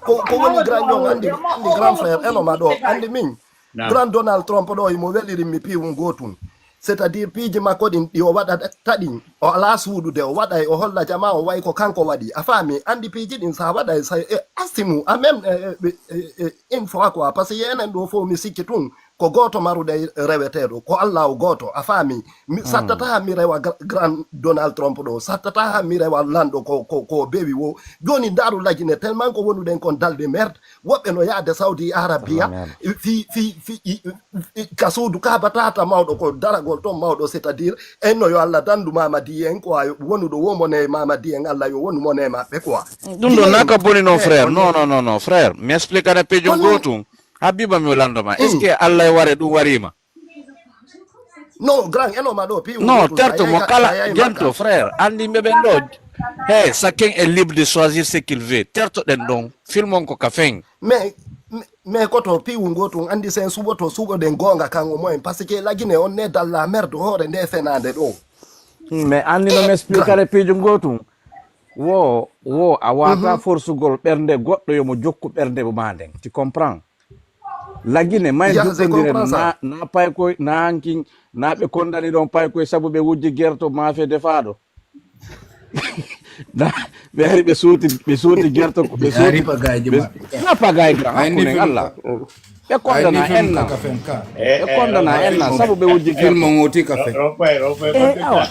Ko, ko woni grand jon? Anndi, anndi grand frère, eno ma ɗo. Anndi min. Grand Donald Trump ɗo, himo weliri mi piiwun gootun. C'est-à-dire, piiji makko ɗin, ɗi o waɗata ɗin, o alaa suuɗude, o waɗay, o holla jamaa, o way ko kanko waɗi. A faami? Anndi piiji ɗin, sa waɗay, sa, e, asimu, a même, e, e, e, e, une fois quoi. Parce que enen ɗo fof, mi sikki tun, Ko gooto maruɗen reweteeɗo, ko Allaahu gooto, a faami? Mi sattata haa mi rewa gra-, grand Donald Trump ɗo, sattata haa mi rewa lanɗo ko, ko, ko bewi wo. Jooni ndaaru Lagine, tellement ko wonuɗen kon dans le merde, woɓɓe no yaade Saudi Arabia, fi, fi, fi, i, i, i, ka suudu Kaaba tata mawɗo, ko daragol ton mawɗo, c'est-à-dire, en no yo Allah dandu Mamadi en, quoi, wonuɗo wo mo ne Mamadi en, Allah yo wonu mo ne maɓɓe, quoi. Ɗum ɗo naka boni non, frère. Non, non, non, non, frère. Mi explique na pejo gootum. Habiba, mi lanndo ma. Est-ce que Allah e ware ɗum wariima? Non, grand, eno ma ɗo, pi non, terto mo kala gento, frère. Andi ɓe ɓen ɗo. Hey, chacun est libre de choisir ce qu'il veut. Terto ɗen ɗon. Film on ko ka fen. Mais, mais, mais koto piwu ngo tun andi sen suɓoto suɓoɗen goonga kan o moyen. Parce que Lagine on ne dans la merde hoore nde fenaande ɗo. Hmm, mais andi no mi expliquer piiju ngo tun. Wo, wo, a wata forsugol ɓernde goɗɗo yo mo jokku ɓernde ma nden. Tu comprends? Lagine, may duttondire na, na paykoy, na hankin, na ɓe kondani ɗon paykoy sabu ɓe wujji gerto maafe defaaɗo. Na, ɓe ari ɓe suuti, ɓe suuti gerto ko ɓe suuti. Ari pagayji maɓɓe. Na pagay gra, hakkunen Allah. Ɓe kondana en na. Ɓe kondana en na, sabu ɓe wujji gerto. Film on woti ka fen. Rompay, rompay, eh, awa.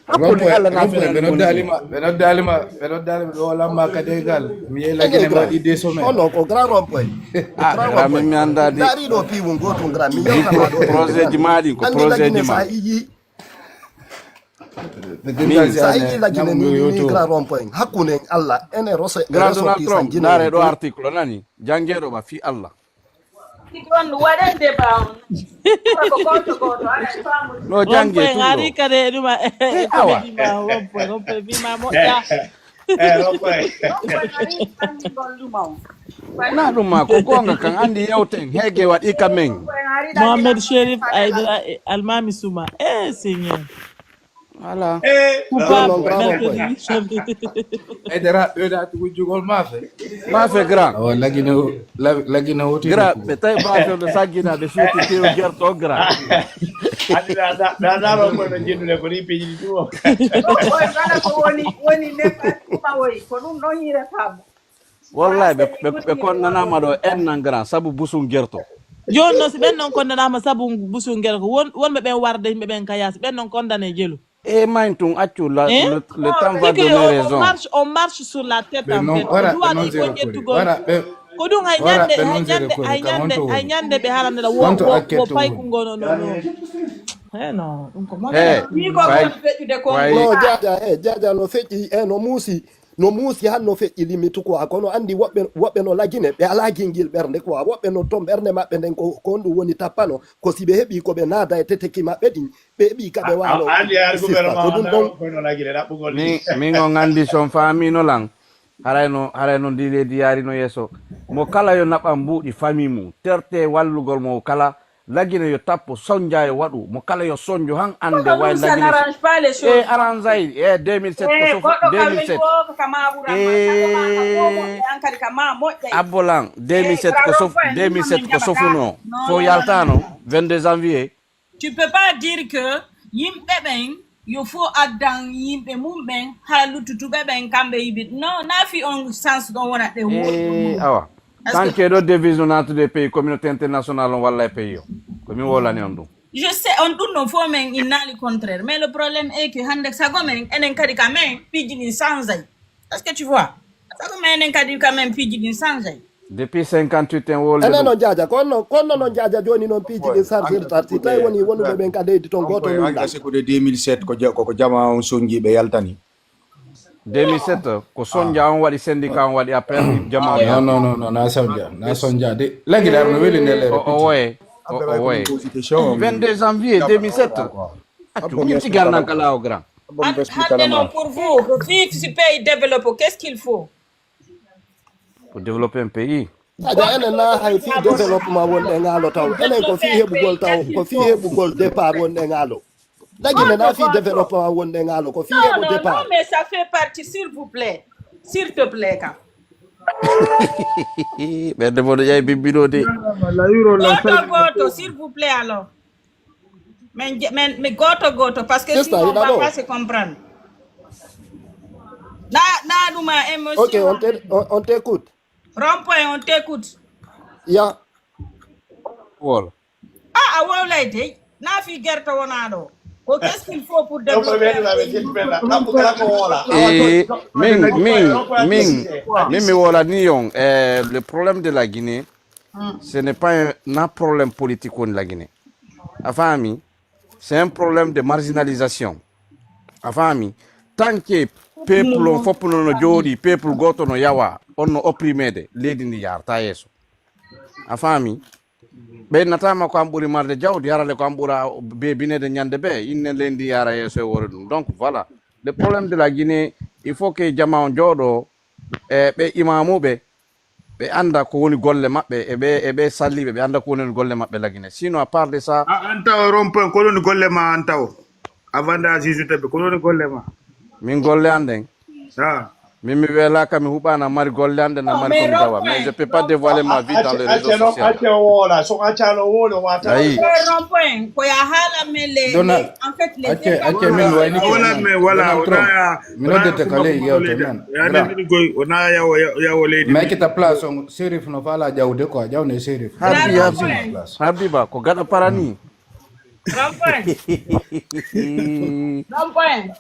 Hakkunde Allah na ɓe noddaali ma, ɓe noddaali ma, ɓe noddaali ma, ɓe walamma ka deegal. Mi yehi Lagine ma ɗi deux semaines. Oh non, ko grand rond-point. Ah, grand rond-point. Mi anndaa di. Dari ɗo piiwu ngootu grand, mi yewtama ɗo. Projet ji ma ɗi, ko projet ji ma. Sa yi'i Lagine ni, ni grand rond-point. Hakkunde Allah, ene rose, grand Donald Trump, ndaare ɗo article, nani? Janngeeɗo ma fii Allah. Ɗon waɗen débat on. Ko gooto gooto, aɗa faamu. No jannge tun ɗo. Ari kadi e ɗuma, e, e, awa. Rompoy, Rompoy, bima moƴƴa. Eh, Rompoy. Rompoy, ari fanni golluma on. Na ɗum ma, ko goonga kan, anndi yewten, heege waɗi ka men. Mohamed Sherif Aidara e Almami Suma. Eh, Seigneur. Voilà. Eh, coupable, mercredi, samedi. Aidara, ɓeyda wujjugol maafe. Maafe grand. Awa, Lagine, Lagine woti. Grand, ɓe tawi maafe no saggina, ɓe suuti tew gerto grand. Andi da, da, da, da, ɗo kono jinnude ko ni piiji ɗi ɗum. Oy, kala ko woni, woni ne, ko ɗum ɗon hiirata mo. Wallahi, ɓe, ɓe, ɓe konnanaama ɗo en nan grand, sabu busun gerto. Jooni non, si ɓen non konnanaama sabu busun gerto, won, wonɓe ɓen warde yimɓe ɓen ka yaasi, ɓen non kondane jelu. E main tun accu la, le, le temps va donner raison. On marche, on marche sur la tête en fait. Ko duwaɗo e ko ƴettugol. Ko ɗum hay ñande, hay ñande, hay ñande, hay ñande ɓe haalande la wo, wo, wo payku ngo no, no, no. Eh non, ɗum ko mo. Eh, ni ko feƴƴude ko. No, Jaaja, eh, Jaaja no feƴƴi, eh, no muusi. No muusi han no feƴƴi limitu quoi, kono anndi woɓɓe, woɓɓe no Lagine, ɓe alaa gingil ɓernde quoi, woɓɓe no ton ɓernde maɓɓe nden ko, ko honɗum woni tappano, ko si ɓe heɓii ko ɓe naada e teteki maɓɓe ɗin, ɓe heɓii ka ɓe waalo. Ko ɗum ɗon. Min, min on anndi si on faamiino lan, haray no, haray no ndi leydi yaarino yeeso. Mo kala yo naɓan mbuuɗi famii mum, tertee wallugol mo kala, Lagine yo tappo, sonja yo waɗu, mo kala yo sonjo han annde way Lagine. Eh, arrange ay, eh, deux mille sept ko sofu, deux mille sept. Eh, Abbolan, deux mille sept ko sofu, deux mille sept ko sofuno. Fo yaltano, vingt-deux janvier. Tu peux pas dire que yimɓe ɓen yo fo addan yimɓe mum ɓen, haa luttutuɓe ɓen kamɓe yiɓit. Non, na fi on sens ɗon wona ɗe woɗɗi. Eh, awa. Parce que tanke ɗo devise no naatude e pays, communauté internationale on walla e pays o. Ko mi wolani on ɗum. Je sais, on ɗum ɗon fof men innaali contraire. Mais le problème est que hannde sago men, enen kadi ka men, piiji ɗin sanjay. Est-ce que tu vois? Sago men, enen kadi ka men, piiji ɗin sanjay. Depuis cinquante-huit en wolde. Enen ɗum. Non Jaaja, kono, kono non Jaaja jooni non piiji ɗin sartirta. Si tawi woni wonuɓe ɓen ka leydi ton gooto. Ko deux mille sept ko ja-, ko, ko jamaa on sonji ɓe yaltani. Deux mille sept, ko sonja on waɗi syndicat, on waɗi appel, jama on. Non, non, non, non, na sonja, na sonja de. Lagi dar no weli nde lere. O, o woye, o, o woye. Vingt-deux janvier deux mille sept. Accu, min tigal nan kala o grand. Han-, hannde non, pour vous, ko fii si pays développé, qu'est-ce qu'il faut? Pour développer un pays. Aja enen na hay fii développement wonɗe ngaalo taw. Enen ko fii heɓugol taw, ko fii heɓugol départ wonɗe ngaalo. Lagi men na fii développement wonɗe ngaalo, ko fii heɓu départ. Non, non, mais ça fait partie, s'il vous plaît. S'il te plaît, ka. Ɓernde mon no ƴawi bimbino de. Gooto, gooto, s'il vous plaît, alors. Men je-, men, mi gooto, gooto, parce que sinon, on va pas se comprendre. Na, na ɗum a émotion. Ok, on te-, on, on t'écoute. Rond-point, on t'écoute. Ya. Wol. Ah, a wowlay dey. Naa fii gerte wonaa ɗo. Ko qu'est-ce qu'il faut pour développer un pays? Eh, min, min, min, min, mi wolani on. Eh, le problème de la Guinée, ce n'est pas un, un problème politique en la Guinée. A faami? C'est un problème de marginalisation. A faami? Tant que peuple on fof no, no jooɗi, peuple gooto no yawa, on no opprimé de, leydi ndi yaarta yeeso. A faami? Ɓe nataama ko an ɓuri marde jawdi, harale ko an ɓura beebineede ñande bee, inne leydi yaara yeeso e woore ɗum. Donc voilà, le problème de la Guinée, il faut que jama on jooɗo, e ɓe imamuɓe, ɓe annda ko woni golle maɓɓe, e ɓe, e ɓe salliɓe, ɓe annda ko woni golle maɓɓe la Guinée. Sinon, à part de ça, A an taw Rond-point, ko woni golle ma an taw? Avant de juger ɓe, ko woni golle ma? Min golle an ɗen, Ah. Min mi weelaaka, mi huɓaana, mari golle an ɗen, na mari ko mi dawa. Mais je peux pas dévoiler ma vie dans les réseaux Acce non, sociaux. acce o woola, so accaano o wooli, o wata. Ayi. Rond-point, ko ya haala men les, Dona, les, en fait, les acce, écarts. acce min wayni ko Wala min. me wala Donald wala Trump. Ya Mi noddete ka ley yewtere men. Ya nandini goy wona yawo yawo leydi. Mais kita place on, Serif no fala jawde quoi, jawne Serif. Hardi, Dara hardi. point. Hardi ba, ko gaɗa parani. Rond-point. Rond-point.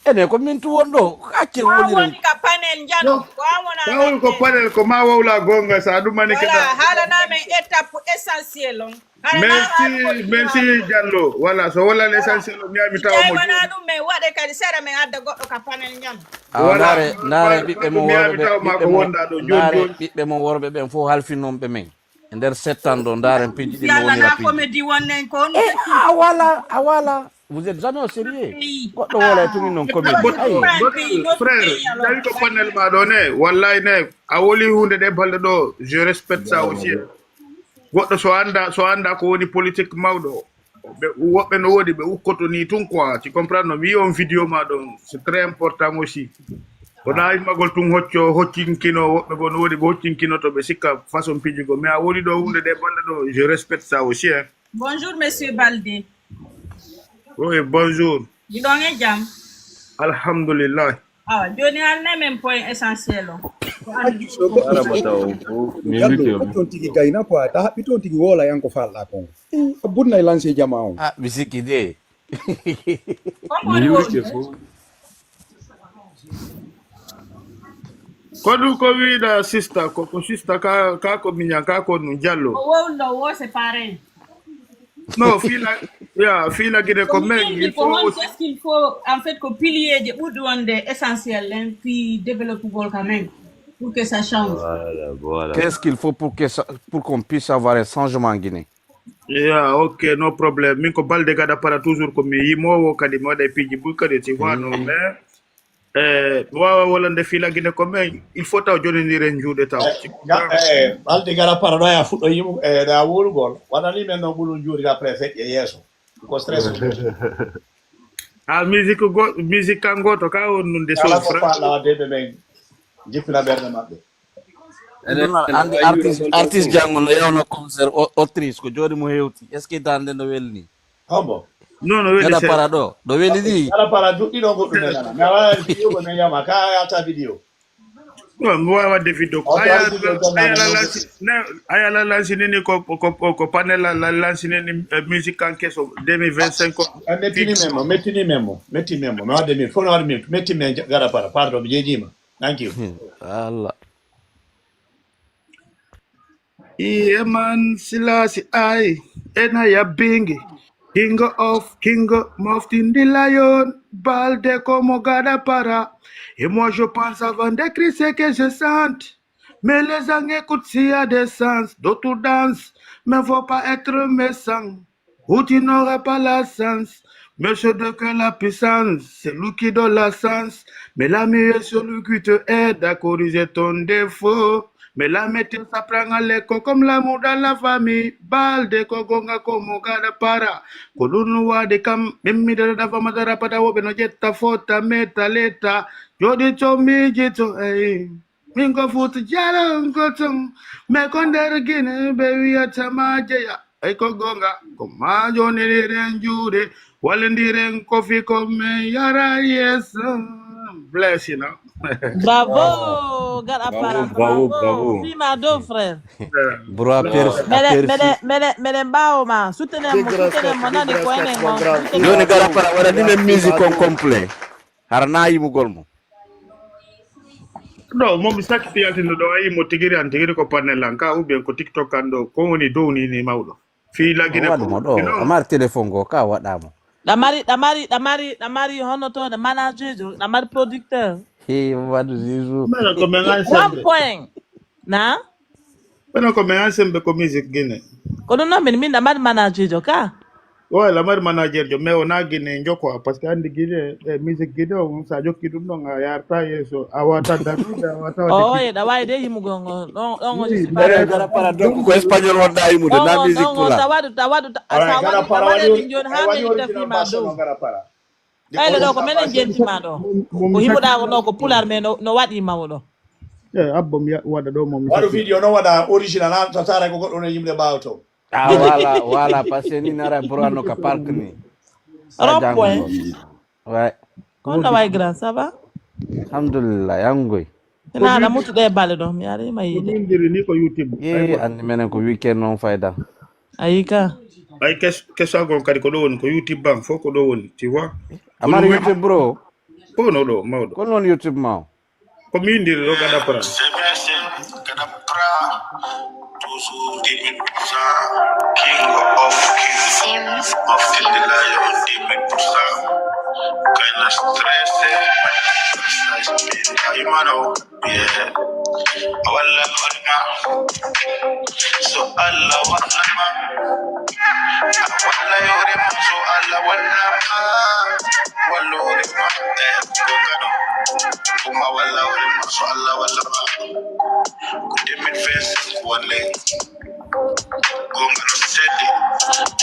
Ene ko min tu wonɗo, acce Ko an woni woni ka panel njano. Ko an wona Tawul ko panel ko ma wowla gonga sa ɗumani Voilà, kita. Haalana men étape essentiel on. Haalana Merci, merci Diallo. Voilà, so wala l'essentiel o mi ami tawa mo. Wona ɗum men waɗe kadi seeɗa men adda goɗɗo ka panel njano. Awa ndaare, ndaare ɓiɓɓe mon worɓe ɓe, ɓiɓɓe mon, ndaare ɓiɓɓe mon worɓe ɓen fof halfinonɓe men. E nder settan ɗo, ndaaren piiji ɗin no wonira Yalla na piiji. Comédie wonnen kon. Eh, a wala, a wala. Vous êtes jamais au sérieux. Goɗɗo wola e tumi non comédie. Ayi. Frère, tawi ko panel ma ɗo ne, wallahi ne, a woli hunde ɗe balɗe ɗo, je respecte ça aussi. Goɗɗo so anda, so anda ko woni politique mawɗo, ɓe, woɓɓe no woodi ɓe ukkoto ni tun quoi, tu comprends? No mi yi on vidéo ma ɗon, c'est très important aussi. Kono a immagol tun hocco, hoccinkino, woɓɓe goo no woodi ɓe hoccinkinoto ɓe sikka façon piiji goo. Mais a woli ɗo hunde ɗe balɗe ɗo, je respecte ça aussi, hein. Bonjour, monsieur Baldé. Oui, bonjour. Hiɗon e jam? Alhamdulillah. Awa, jooni haalane men point essentiel on. Ko anndi. Arabata o fof mi wike on. Ton tigi gayna quoi, ta haɓɓi ton tigi woola yan ko falɗa kon. A burnay lancer jama on. Ah, mi sikki de. Kon woni wonde. Fof. Ko ɗum ko wiɗa sista ko ko sista ka ka ko miñan ka ko ɗum jallo. O wowlo wo c'est pareil. No fiila ya fiila gide ko men il faut aussi. Qu'est-ce qu'il faut en fait ko pilier je ɓurɗi wonde essentiel en fi développement quand même pour que ça change. Voilà, voilà. Qu'est-ce qu'il faut pour que ça, pour qu'on puisse avoir un changement en Guinée? Ya ok no problème min ko balde gada para toujours ko mi yimowo kadi mi waɗa e piiji buy kadi si wano mais eh mi wawa wolande fiila gine ko men il faut taw joniniren juuɗe taw. Balde gara para ɗo ya fuɗɗo yimu e da wolugol waɗani men no ɓulun juuɗi après feƴƴe yeeso ko stress. Ha musique go musique kan goto ka wonnunde Ala son ko faala wadde ɓe men jippina ɓerɗe maɓɓe. Andi artiste artiste jango no yawno concert autrice ko joni mo hewti est ce que dande no welni? Hombo. Non no weli Gada se. Para ɗo no weli ni? Ala para duɗɗi ɗo goɗɗum men nana mi ala vidéo ko men yama ka yata vidéo. Bon, mi wawa wadde vidéo ko ayala lansinini ko ko ko panel la lansinini musique kan keso deux mille vingt-cinq ko. Mettini men mo mettini men mo mettini men mo mi wadde min fof no wadde min metti men gada para pardon mi jeejima. Thank you. Allah. Iye man silasi ay ena yabbingi. King of king moftindi lion balde comme gada para. Et moi je pense avant d'écrire ce que je sente. Mais les gens écoutent s'il y a des sens, d'autres dansent, mais faut pas être méchant. Ou tu n'auras pas la chance, monsieur de que la puissance, c'est lui qui donne la chance. Mais l'ami est celui qui te aide à corriger ton défaut. Mais la métier s'apprend à l'école comme l'amour dans la famille. Balde ko gonga ko mo gada para. Ko ɗum wadi kam mimmi dada dafa madara pata woɓe no ƴetta fota meta leta. Joɗi to miiji to ey. Min ko fuuta jaranko ton. Mais ko nder gine ɓe wiyata ma jeya. Ey ko gonga ko ma joniren juuɗe. Wallindiren ko fi ko men yara yeeso. Bless you know. Bravo, Gad Apara, bravo, bravo, bravo. Fima dow, frère. Bro, a pers-, a persi. Mele, mele, mele, mele mbawo ma. Soutenez mo, soutenez mo, nani ko enen on. Joni Gad Apara, waɗani men musique on complet. Hara na yimugol mo. No, mo mi sakki yaltinde ɗo, a yii mo tigiri an tigiri ko panel an ka, ou bien ko TikTok an ɗo, ko woni dow ni, ni mawɗo. Fii lagine waɗu mo ɗo, you know? A mari téléphone go, ka waɗa mo. Ɗa mari, ɗa mari, ɗa mari, ɗa mari hono to, ɗa manager jo, ɗa mari producteur. He, waɗu Zizou. Mbeɗa ko men an sembe. One point. Na? Mbeɗa ko men an sembe ko musique Guinée. Ko ɗum noon min, min ɗa mari manager jo ka? Ouais, la mari manager jo, mais o na Guinée jo quoi, parce que andi Guinée, eh, musique Guinée on, sa jokki ɗum ɗon, a yarta yeeso, a wata daɗude, a wata waɗde. Oh, e ɗa wawi de himugol ngol, ɗon, ɗon o jisi. Mbeɗa gara para donc ko espagnol wonɗa himude, na musique pulaar. Ɗon, ɗon, ɗon, tawa ɗum, tawa ɗum, ta-, sa waɗi, tawa ɗum, ɗum joni ha men itta fima dow. Gara para. Ɓayde ɗo ko menen jenti ma ɗo. Ko himuɗa ko ɗo ko pulaar, mais no, no waɗi mawɗo. Eh, abbo mi ya-, waɗa ɗo mo mi waɗu video no waɗa original, an sa tara ko goɗɗo no yimɓe ɓaawo to. Ah, voilà, voilà, parce que ni nara bro no ka park ni. Rond-point. Ouais. Kono na way grand, ça va? Alhamdulillah, yangoy. Ina na mutu ɗe bale ɗo, mi ari ma yiide. Ko min diri ni ko YouTube. Ye, andi menen ko weekend non fayda. Ayi ka. Ay kes-, kesagol kadi ko ɗo woni, ko YouTube ban, fof ko ɗo woni, tu vois. Amari YouTube bro. Ko no ɗo, mawɗo. Ko non YouTube maw? Ko min diri ɗo Gad Apara. C'est bien, c'est Gad Apara. Toujours dix mille pour cent. King of kings. Of the lion, dix mille pour cent. Kinda stressé. Imano. Yeah. Walla hoore ma. So Allah walla ma. Walla hoore ma. So Allah walla ma. Walla hoore ma. Eh, ko gano. Kuma walla hoore ma. So Allah walla ma. Ko deux mille vingt-cinq walle. Ko gano sedde.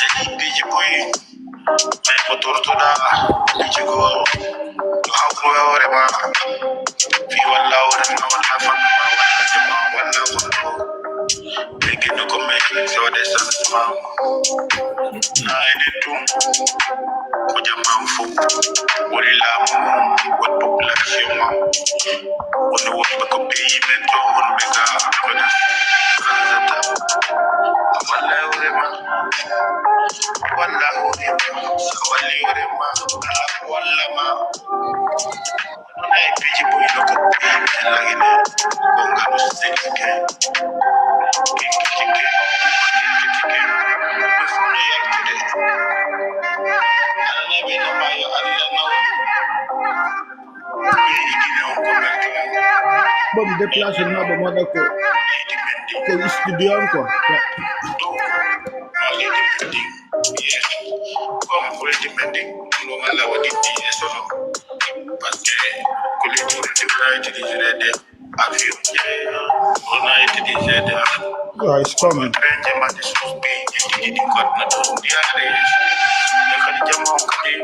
E ɗi piiji boyi. Ɓe ko tortoɗaa, ɓe jogoo, to hawru e hoore ma. Fii walla hoore ma, walla fammi ma, walla jama, walla wonɗo. Ɓe geno ko men, so waɗe changement. Na enen tun, ko jam am fof. Woni laamu mon, woni population am. Woni wonɓe ko pays men to, wonɓe ga, kono, walla hoore ma. Walla hoore ma, sa walli hoore ma, walla ma. Ay, piiji boy, no ko piiji lagine, ko ngalu selike. Kiki, kiki, kiki, kiki. Ɓe fof no yaltude. Annabi no maayo Allah nawni. Bon, déplacé na ba ma da ko, ko studio an quoi. Yes. Comme pour les demanding, nous on l'a dit, et ça, parce que que les gens de Bright, les gens de Avion, on a été des aides. Yeah, it's coming. Train, j'ai mal des choses, puis j'ai dit, dit, quoi, on a tout dit, allez, le Khalid Diamant, Khalid.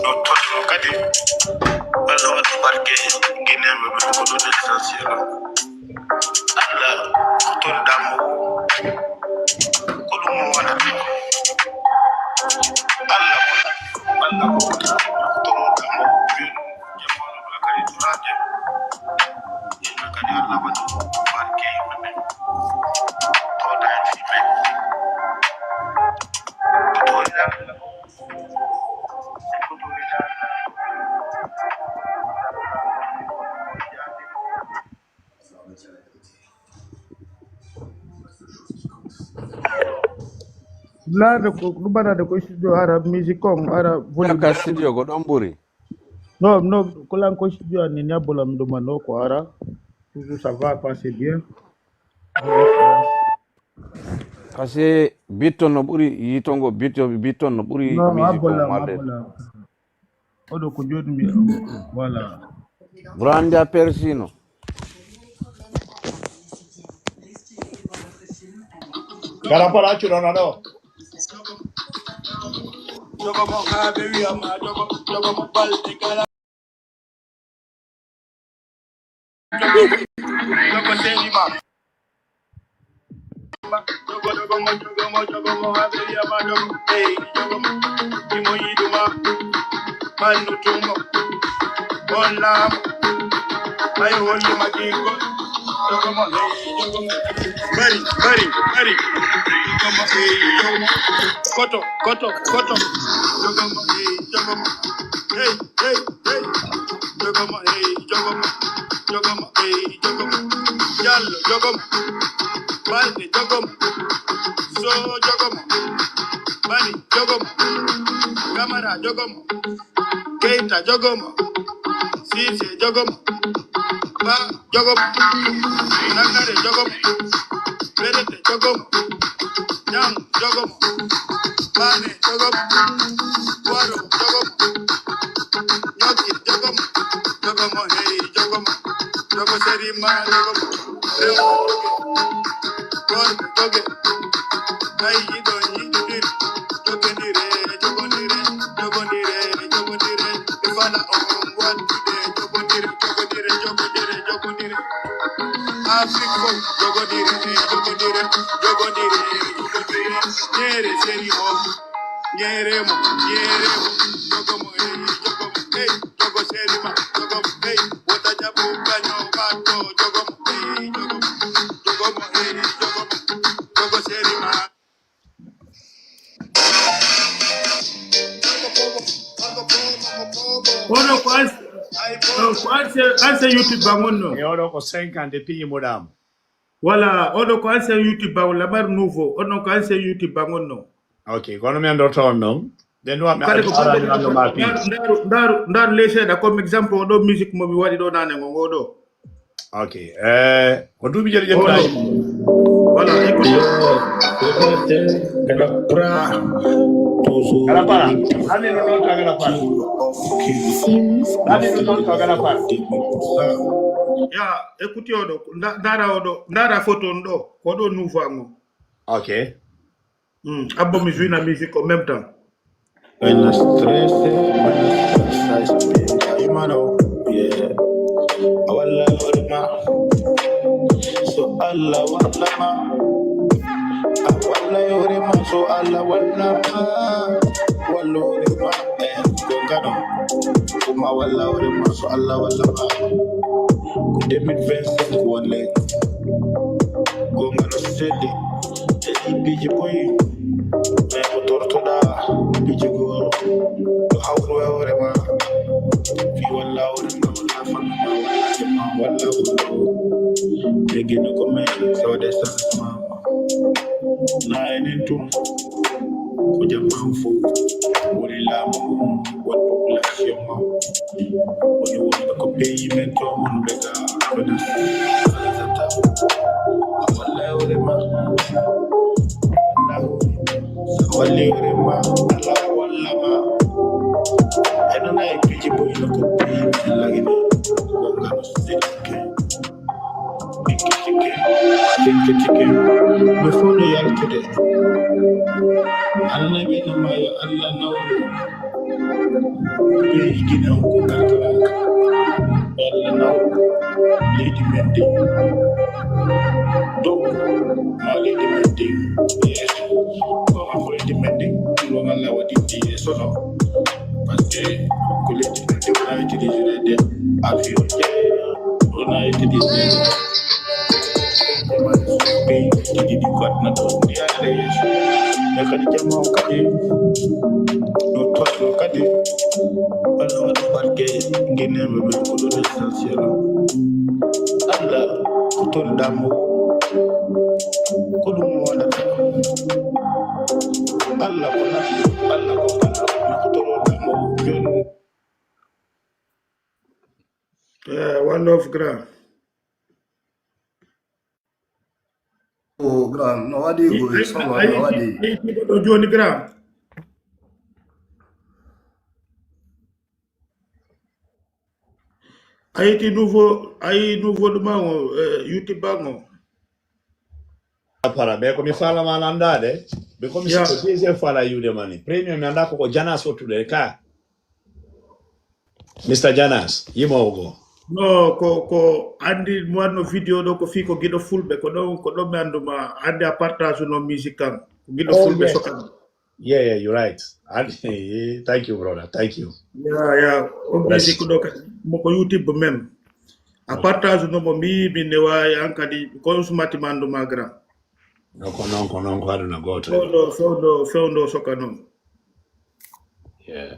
Ɗo tolno kadi, Allah waɗi barke, Guinéen ɓe ɓe ko ɗo l'essentiel. Allah, ko tolɗa mo, ko ɗum mo waɗata. Allah, Allah, ko tolɗa mo, jamanu ɗo kadi turaade. Ɗum kadi Allah waɗi barke yimɓe ɓen. Tooɗa e fii men. Ko tolɗa Allah. Laade ko, ɗum mbaɗaade ko studio ara musique on, ara volume. Ka studio ko ɗon ɓuri. Non, non, ko lan ko studio an ni, ni a bolam ɗum an, no ko ara. Tout ça va passer bien. Parce que bitton no ɓuri yitongo, bitto-, bitton no ɓuri. Non, musique o abbola, malde. Abbola. Oɗo ko jooɗi mi, voilà. Brandi a persino. Kala pala accuɗon aɗo. Jogo mo haa ɓe wi'a ma, jogo, jogo mo balɗe kala. On laamu, ay holli ma ɗi goɗɗo. Jogomo, hey, jogomo. Bari, bari, bari. Jogomo, hey, jogomo. Koto, koto, koto. Jogomo, hey, jogomo. Hey, hey, hey. Jogomo, hey, jogomo. Jogomo, hey, jogomo. Jallo, jogomo. Balde, jogomo. So, jogomo. Bari, jogomo. Kamara, jogomo. Keita, jogomo. Sise, jogomo. Ba, jogomo. Nagare, jogomo. Berete, jogomo. Nyang, jogomo. Bane, jogomo. Waro, jogomo. Nyoki, jogomo. Jogomo, hey, jogomo. Jogo serima, jogomo. Rewo, joge. Worɓe joge, tawi yiɗon yiɗodire, jogondire, jogondire, jogondire, jogondire. E fala on wattude, jogondire, jogondire, jogondire, jogondire. Afrik fof, jogondire, jogondire, jogondire, jogondire. Ñeere seri mo, ñeere mo, ñeere mo, jogo mo, hey, jogo mo, hey, jogo seri ma, jogo mo, hey, wota jaɓu kaño ɓaɗɗo, jogo mo, hey, jogo mo. Jogo mo eri, jogo mo, jogo seri ma. Ono ko ans-, oh, ko ancien, ancien YouTube ban on no? E oɗo ko cinquante piiji mo ɗam. Voilà, oɗo ko ancien YouTube ban, Lamar Nouveau, ono ko ancien YouTube ban on no? Ok, kono mi anndorto on non. Ɓen ɗum ɓe Kadi ko alfaarani bande lanndo ma piiji. Ndaaru, ndaaru, ndaaru ley seeɗa, comme exemple, oɗo musique mo mi waɗi ɗo nane ngon, oɗo. Ok. Eh, ko duuɓi jeɗi ƴettaani. Voilà, écoute. Kala para. Kala para. Ani no non tagala para. Ani no non tagala para. Ya, écoute oɗo. Nda-, ndara oɗo. Ndara photo on ɗo. Ko ɗo nouveau ngo. Ok. Hmm, abbo mi jouina musique en même temps. When I stress it, when I stress it, I mano, yeah. I will love you, ma. So Allah, wallah, ma. I will love you, ma. So Allah, wallah, ma. Wallah, ma. Eh, go, go, no. Kuma, wallah, ma. So Allah, wallah, ma. Deux mille vingt-cinq, one leg. Go, go, no, steady. Teddy B J boy, mais ko tortoɗaa, piiji goo, ɗo hawru e hoore ma, fii walla hoore ma, walla fannu ma, walla ƴemma, walla wuro. Ɓe geno ko men, sawde sans ma. Na enen tun, ko jam an fof, woni laamu ngun, woni population ma. Woni wonɓe ko pays men to, wonɓe ga Venus. Walla hoore ma. Walla hoore ma. Walla hoore ma. Ala walla ma. Eno na e piiji boy no ko pays men lagine. Wonga no sike. Tike, tike. Tike, tike. Mi fow no yaltude. Annabi no ma yo Allah nawlu. Ɓe yigina on ko gargaraaka. Walla naw leydi men ndi. Dow ma leydi men ndi. Yeeso. Ko ma ko leydi men ndi. Ɗum Allah waɗi ndi yeeso no. Parce que ko leydi men ndi wona utilisirede avion je. Wona utilisirede. Ɓe tigi ɗi ko aduna ɗo, ndi yaade yeeso. E kadi jama o kadi, ɗo tosno kadi, Allah waɗa barke, ngineeɓe ɓe ko ɗon essentiel. Allah, ko tolɗaa mo, ko ɗum wonata. Allah ko nafi, Allah ko ballo, ko tolɗaa mo, jooni. Yeah, one love, grand. Oh, grand, no waɗi ko solo, no waɗi. Ayi, ɗo jooni, grand. Ayi, ti nouveau, ayi, nouveau ɗuma o, eh, YouTube ba o. Para, ɓe ko mi fala ma landaade, ɓe ko mi Yeah. Siko deuxième fois la yude mani. Premier mi anda ko ko Janas o tude ka. Mister Janas, yimoowo goo. No, ko, ko anndi mo waɗno vidéo ɗo, ko fii ko giɗo fulɓe, ko ɗon, ko ɗon mi annduma, anndi a partage no musique kan, ko giɗo Oh, fulɓe yes. Sokan. Yeah, yeah, you're right. And, thank you, brother. Thank you. Yeah, yeah. O music ɗo ka, mo ko YouTube même. A partage no mo mi, mi ne waawi an kadi, ko on sumati mando ma grand. No ko non, ko non, ko aduna gooto. Fewndo, fewndo, fewndo soka non. Yeah.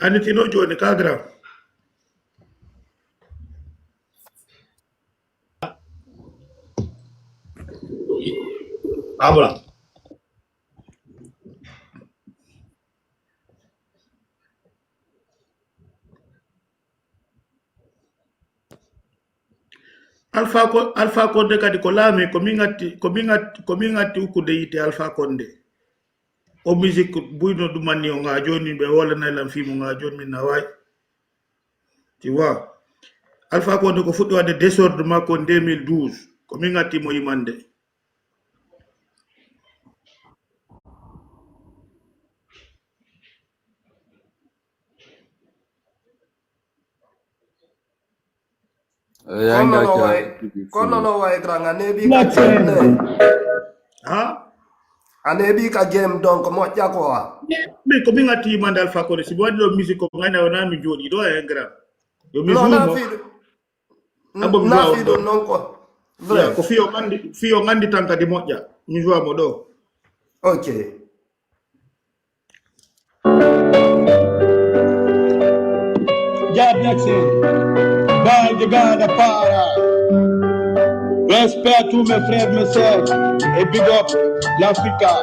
Anitino jooni ka grand. Abra. Alpha Ko-, Alpha Condé kadi ko laami, ko min atti, ko min atti, ko min atti ukkude yiite Alpha Condé. O musique buyno ɗumanni o nga jooni, ɓe wolanay lan fii mo nga jooni, min na waawi. Tu vois? Alpha Condé ko fuɗɗi waɗde désordre makko en deux mille douze. Ko min atti mo yimande. Eh, yaa Kono ngaa no ca-, way, kono no way grand, a neeɓi ka Latte. Jenne. Ha? A neeɓi ka game, donc moƴƴa quoi. Mais ko min atti yimande Alpha Condé, si mi waɗi ɗo musique ko ngayna wona mi jooɗi ɗo e grand. Yo mi Non, na mo. Fiiɗo. Abo mi Na joua fiiɗo ɗo. Non ko. Vrai. Yeah, ko fiyo ngandi, fiyo ngandi tan kadi moƴƴa. Mi joua mo ɗo. Ok. Yard Jackson, Bangi Ganda Para. Respect à tous mes frères, mes sœurs, et big up l'Africa.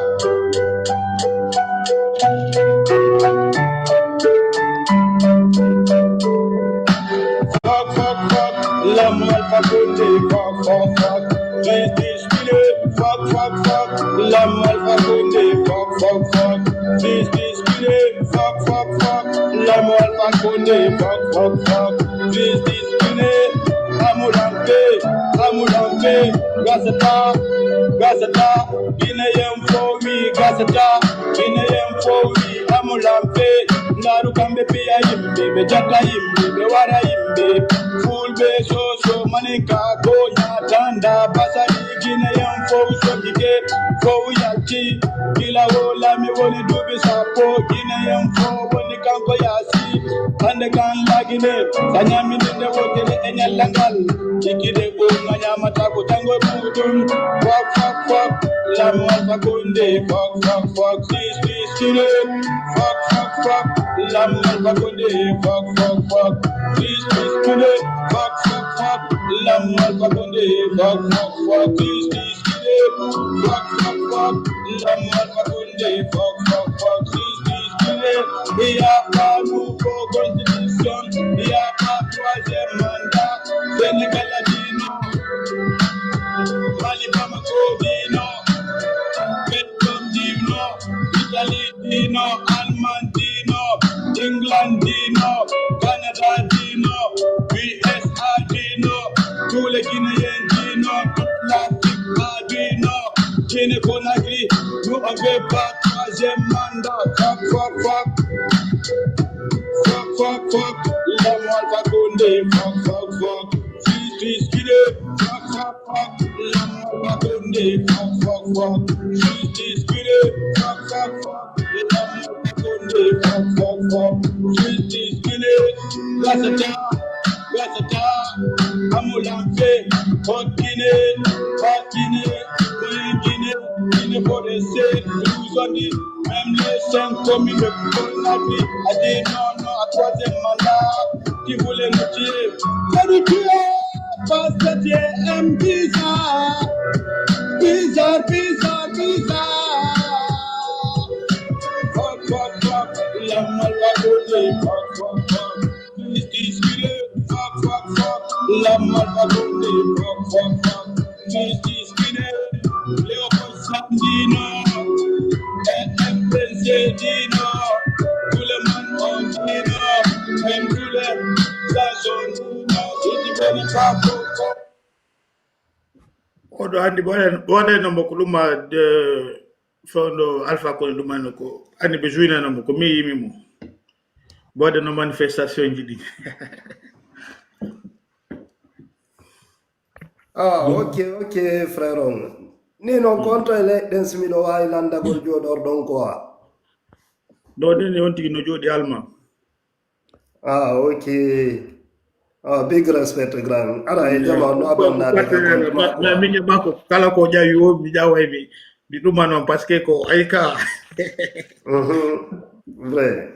Fuck, fuck, fuck, la Alpha Condé, fuck, fuck, fuck, justice, fuck, fuck, fuck, la Alpha Condé, fuck, fuck, fuck, justice, fuck, fuck, fuck, la Alpha Condé, fuck, fuck, fuck, justice, amul lampe, amul lampe, gasata, gasata, Guinéen fow wi gasata, Guinéen fow wi amul lampe, ndaaru kamɓe piya yimɓe, ɓe jatta yimɓe, ɓe wara yimɓe, fulɓe soso, maninka ko ñaatanda, basari, Guinéen fow sokike, fow yalti, gila wo lami woni duuɓi sappo, Guinéen fow woni kanko yaasi, hande kan lagine, sa ñamini nde wotere e ñalla ngal, jikide ko nga ñamata ko tango e muɗum, fuck, fuck, fuck, la Alpha Condé, fuck, fuck, fuck, this, this, today, fuck, fuck, fuck, la Alpha Condé, fuck, fuck, fuck, this, this, today, fuck, fuck, fuck, la Alpha Condé, fuck, fuck, fuck, this, this, today, fuck, fuck, fuck, la Alpha Condé, fuck, fuck, fuck, this, this, today, il y a pas nouveau constitution, il y a pas troisième mandat, Sénégal a dit non, Mali Bamako dit non, Belgium dit non, Italie dit non, Allemagne dit non, England dit non, Canada dit non, U S A dit non, tous les Guinéens dit non, toute l'Afrique a dit non. Guinée Conakry, nous on veut pas troisième mandat. Fuck, fuck, fuck. Fuck, fuck, fuck. La Alpha Condé. Fuck, fuck, fuck. Justice Guinée. Fuck, fuck, fuck. La Alpha Condé. Fuck, fuck, fuck. Justice Guinée. Fuck, fuck, fuck. Fuck, fuck, fuck. Justice Guinée. Rasata, rasata. Amul lampe. Fuck Guinée. Fuck Guinée. Fuck Guinée. Guinée pour les sept, nous on dit, même les cinq communes de Conakry a dit non, non à troisième mandat. Qui voulait nous tuer, veut nous tuer, parce que Dieu aime bizarre. Bizarre, bizarre, bizarre. Fuck, fuck, fuck, la Alpha Condé, fuck, fuck, fuck. Justice, fuck, fuck, fuck, la Alpha Condé, fuck, fuck, fuck. Justice, Léopold Sandino, F F P C Dino, tout le monde on Dino, même tous les agents Dino, il dit bon, pas beaucoup. Oɗo anndi ɓoɗen, ɓoɗen no mo ko ɗum, de, fewndo Alpha Condé ɗum anndi ko, anndi ɓe juinano mo, ko mi yimi mo. Ɓoɗen no manifestation ji ɗi. Ah, ok, ok, frère on. Ni non, konto e leyɗen si miɗo waawi landagol jooɗorɗon quoi. Ɗo ɗen e on tigi no jooɗi Alma. Ah, ok. Ah, big respect, grand. Ara e jama no abonnaade ka compte ma, ma, quoi. Min e makko, kala ko ƴawi o, mi ƴaway mi, mi ɗuma non, parce que ko ay ka. Mhm. Vrai.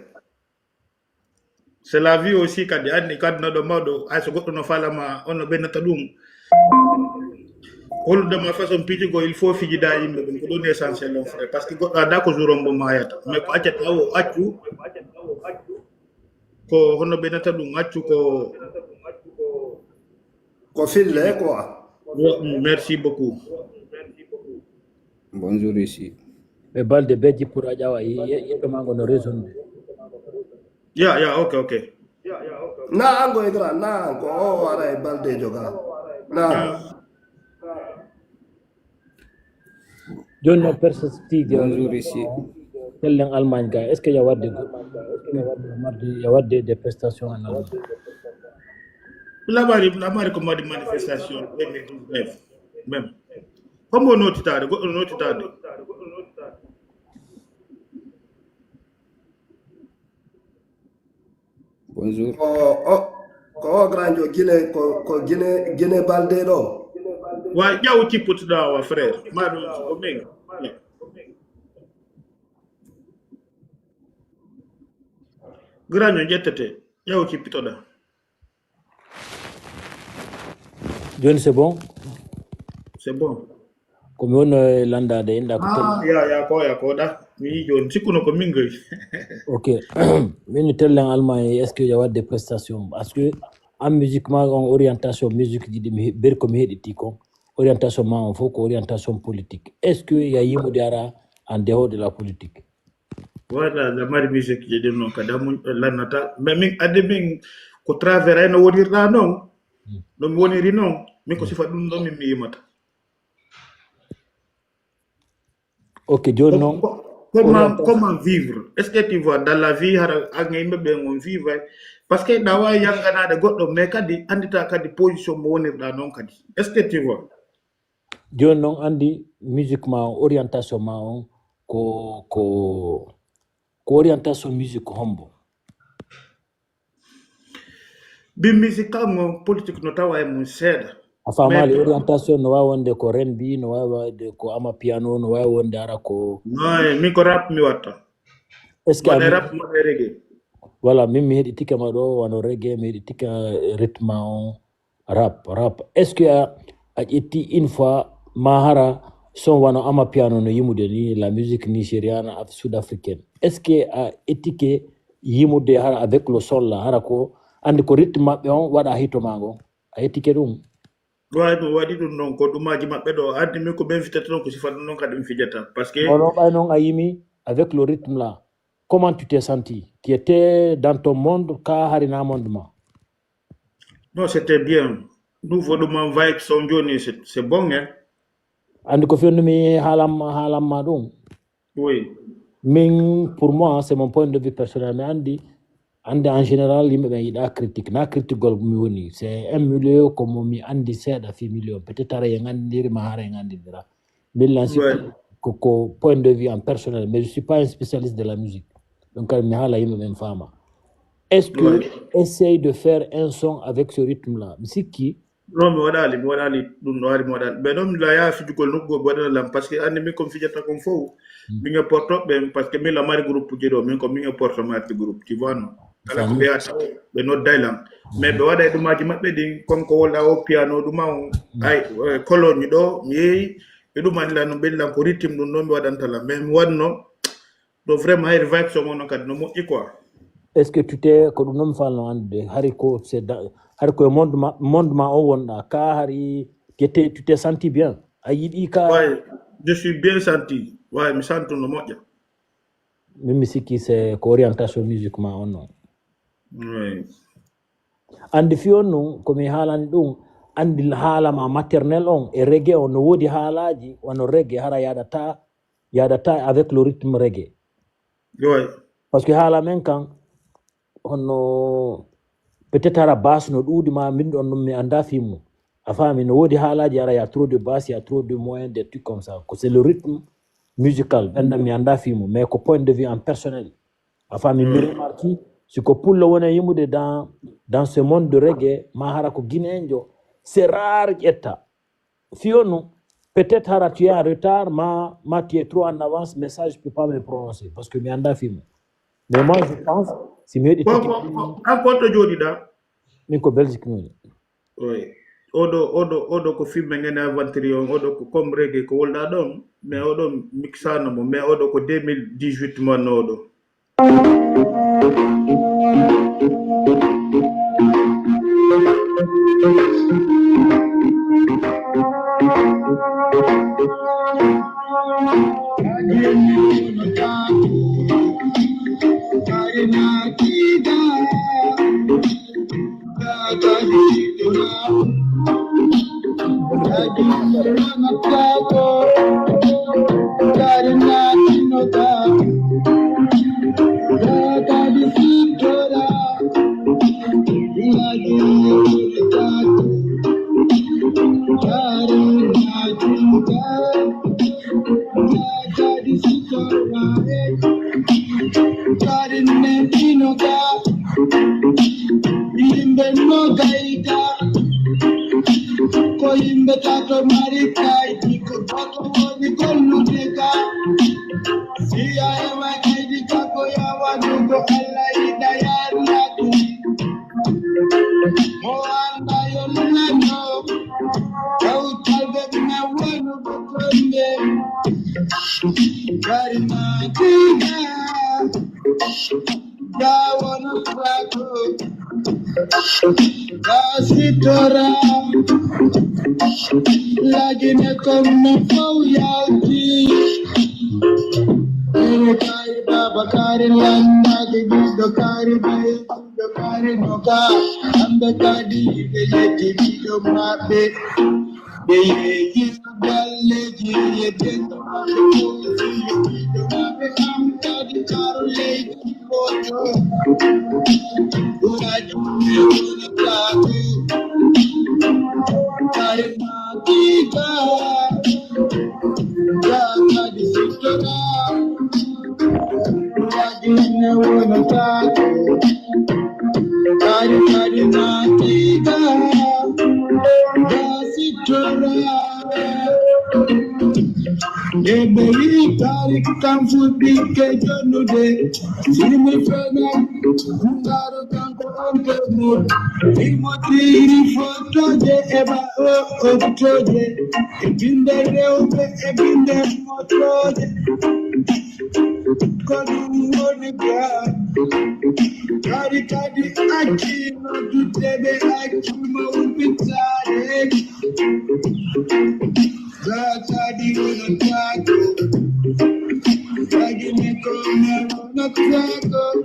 C'est la vie aussi kadi, anndi kadi no ɗo mawɗo, hay so goɗɗo no faalama, on no ɓennata ɗum. Hollude ma façon pijugo, il faut fijida yimɓe ɓen, ko ɗum essentiel on frère, parce que goɗɗo annda ko jour on mo maayata, mais ko accata o accu, ko honno ɓennata ɗum, accu ko. Ko fille, quoi. Merci beaucoup. Bonjour ici. Ɓe balde bejji pour a ƴawa, yi-, yi-, yiɗɗo ma ngo no raisonnude. Ya, ya, ok, ok. Na ango e grand, na ango, o wara e balde joga. Na. Jooni noon, perspective, bonjour ici. Tellen Allemagne ga, est-ce que ya wadde go-, est-ce que ya wadde, ya wadde des prestations en Allemagne? Lamari, lamari ko mbaɗi manifestation deux mille dix-neuf même. Hombo notitaade, goɗɗo notitaade. Bonjour. Ko o, ko o grand jo Guinée, ko, ko Guinée, Guinée Balde ɗo. Wa ƴaw cipputoɗa wa frère. Ma ɗum ko min. Grand jo ƴettete. Ƴaw cippitoɗa. Jooni c'est bon? C'est bon. Ko mi wonno e landaade inɗa ko tel. Ah, ya, ya ko, ya ko da. Mi yi jooni sikkuno ko min goy. Ok. Min tellen Allemagne, est-ce que ya wadde prestation? Parce que en musique ma on orientation musique ji ɗi mi he- ber ko mi heɗiti kon. Orientation ma on fof ko orientation politique. Est-ce que ya yimude ara en dehors de la politique? Wala la mari musique je ɗin non ka damun lannata. Mais min ade min ko travers ay no wonirɗa non. No mi woniri non. Min ko sifa ɗum ɗon min mi yimata. Ok, jooni non. Comment, comment vivre? Est-ce que tu vois dans la vie, hara, ak yimɓe ɓe on vivre? Parce que ɗa wawi yanganade goɗɗo, mais kadi andita kadi position mo wonirɗa non kadi. Est-ce que tu vois? Jooni non andi musique ma on, orientation ma on, ko, ko, ko orientation musique hombo? Bi musique kan mo politique no tawa e mun seeɗa. A faamaali orientation no waawi wonde ko R and B, no waawi wonde ko amapiano, no waawi wonde ara ko. No, eh, min ko rap mi watta. Est-ce que Waɗa rap, waɗa reggae. Voilà, min mi heɗi tike ma ɗo, wano reggae, mi heɗi tike rythme on, rap, rap. Est-ce que a, a ƴetti une fois ma hara son wano amapiano no yimude ni, la musique nigériane, af-, sud-africaine? Est-ce que a ettike yimude hara avec le son la, hara ko andi ko rythme maɓɓe on waɗa hito ma ngon? A ettike ɗum? Wawi ɗum waɗi ɗum ɗon ko ɗumaji maɓɓe ɗo. Andi min ko ɓen fitata ɗon ko sifa ɗum ɗon kadi mi fijata. Parce que Ono ɓay non a yimi avec le rythme là. Comment tu t'es senti? Tu étais dans ton monde, ka hari na monde ma? Non, c'était bien. Nouveau ɗum man vibe son joni, c'est c'est bon, hein. Andi ko fendu mi haalam haalam ma ɗum. Oui. Min, pour moi, c'est mon point de vue personnel. Mi andi, andi en général, yimɓe ɓen yiɗa critique. Na critique gol mi woni. C'est un milieu comme mi andi seeɗa fi milieu. Peut-être hara en andiri ma hara en andira. Min lan si Ouais. ko, ko point de vue en personnel. Mais je suis pas un spécialiste de la musique. Donc, mi haala yimɓe ɓen faama. Est-ce que Ouais. essaye de faire un son avec ce rythme-là? Mi sikki Non, mi waɗali, mi waɗali ɗum no hari mi waɗali. Mais non, mi la ya fijugol nokku go waɗana lam parce que andi min kon fijata kon fow. Min e porto ɓen parce que min la mari groupe ji ɗo, min ko min e porto marti groupe, tu vois non. Kala ko ɓe yata ɓe nodday lam. Mais ɓe waɗa e ɗumaji maɓɓe ɗin, comme ko wonɗa o piano ɗuma on, ay, eh, cologne ɗo, mi yeeyi, e ɗum ani lan no ɓen lan ko rythme ɗum non mi waɗanta lam. Mais mi waɗno, ɗo vraiment hay vibe son on kadi no moƴƴi quoi. Est-ce que tu t'es, ko ɗum non mi falno andude, hari ko c'est dans, hari ko e monde ma, monde ma on wonɗa, ka hari que t'es, tu t'es senti bien? A yiɗi ka? Ouais, je suis bien senti. Ouais, mi santu no moƴƴa. Min mi sikki c'est ko orientation musique ma on non. Ouais. Andi fi on non, ko mi haalani ɗum, andi haala ma maternel on, e reggae on, no woodi haalaji, wano reggae, hara yaɗata, yaɗata avec le rythme reggae. Ouais. Parce que haala men kan, hono, peut-être hara basse no ɗuuɗi ma, min ɗon ɗum mi anda fi mum. A faami, no woodi haalaji hara, y a trop de basse, y a trop de moyens, des trucs comme ça. Ko c'est le rythme musical, ɓen ɗan mi anda fi mum, mais ko point de vue en personnel. A faami, mi remarque, si ko pullo woni e yimude dans, dans ce monde de reggae, ma hara ko guinéen jo, c'est rare ƴetta. Fi on non, peut-être hara tu es en retard, ma, ma tu es trop en avance, mais ça, je peux pas me prononcer, parce que mi anda fi mum. Mais moi, je pense, si mi heɗi Ko, tike, ko, ko, an ko to jooɗiɗa? Min ko Belgique mi woni. Oui. Oɗo, oɗo, oɗo ko filme ngene aventure on, oɗo ko comme reggae ko wolɗa ɗon, mais oɗo mixano mo, mais oɗo ko deux mille dix-huit man oɗo. Yimɓe no gayda ko yimɓe tato mari kaydi ko tato woni gollude ka siya e ma kaydi kako yawanugo Allah yiɗa yarlaki mo anda yolnano Kari Madiga, Gawana Fako, Basitora, Lagine Komno Foyalti, Ere Kari Baba Kari Landa, Gido Kari Bayo, Gido Kari Noka, Anda Kadi, Beyeti Bido Mabe, Beyeti Baleji, Yetendo Mabe, Bido Mabe, Am Kadi Karo Lady. Ɓe wi'i tarik kan fuɗɗiike jonnude, si mi fenay, hundaaro kanko on to mo. Imo tiri fotooje e ba o oktooje, e binde rewɓe, e binde motooje. Ko ɗum woni ga, kadi kadi acci noddude ɓe, acci mo umpitaade. Ga kadi wona taako, kadi mi ko mi wona taako.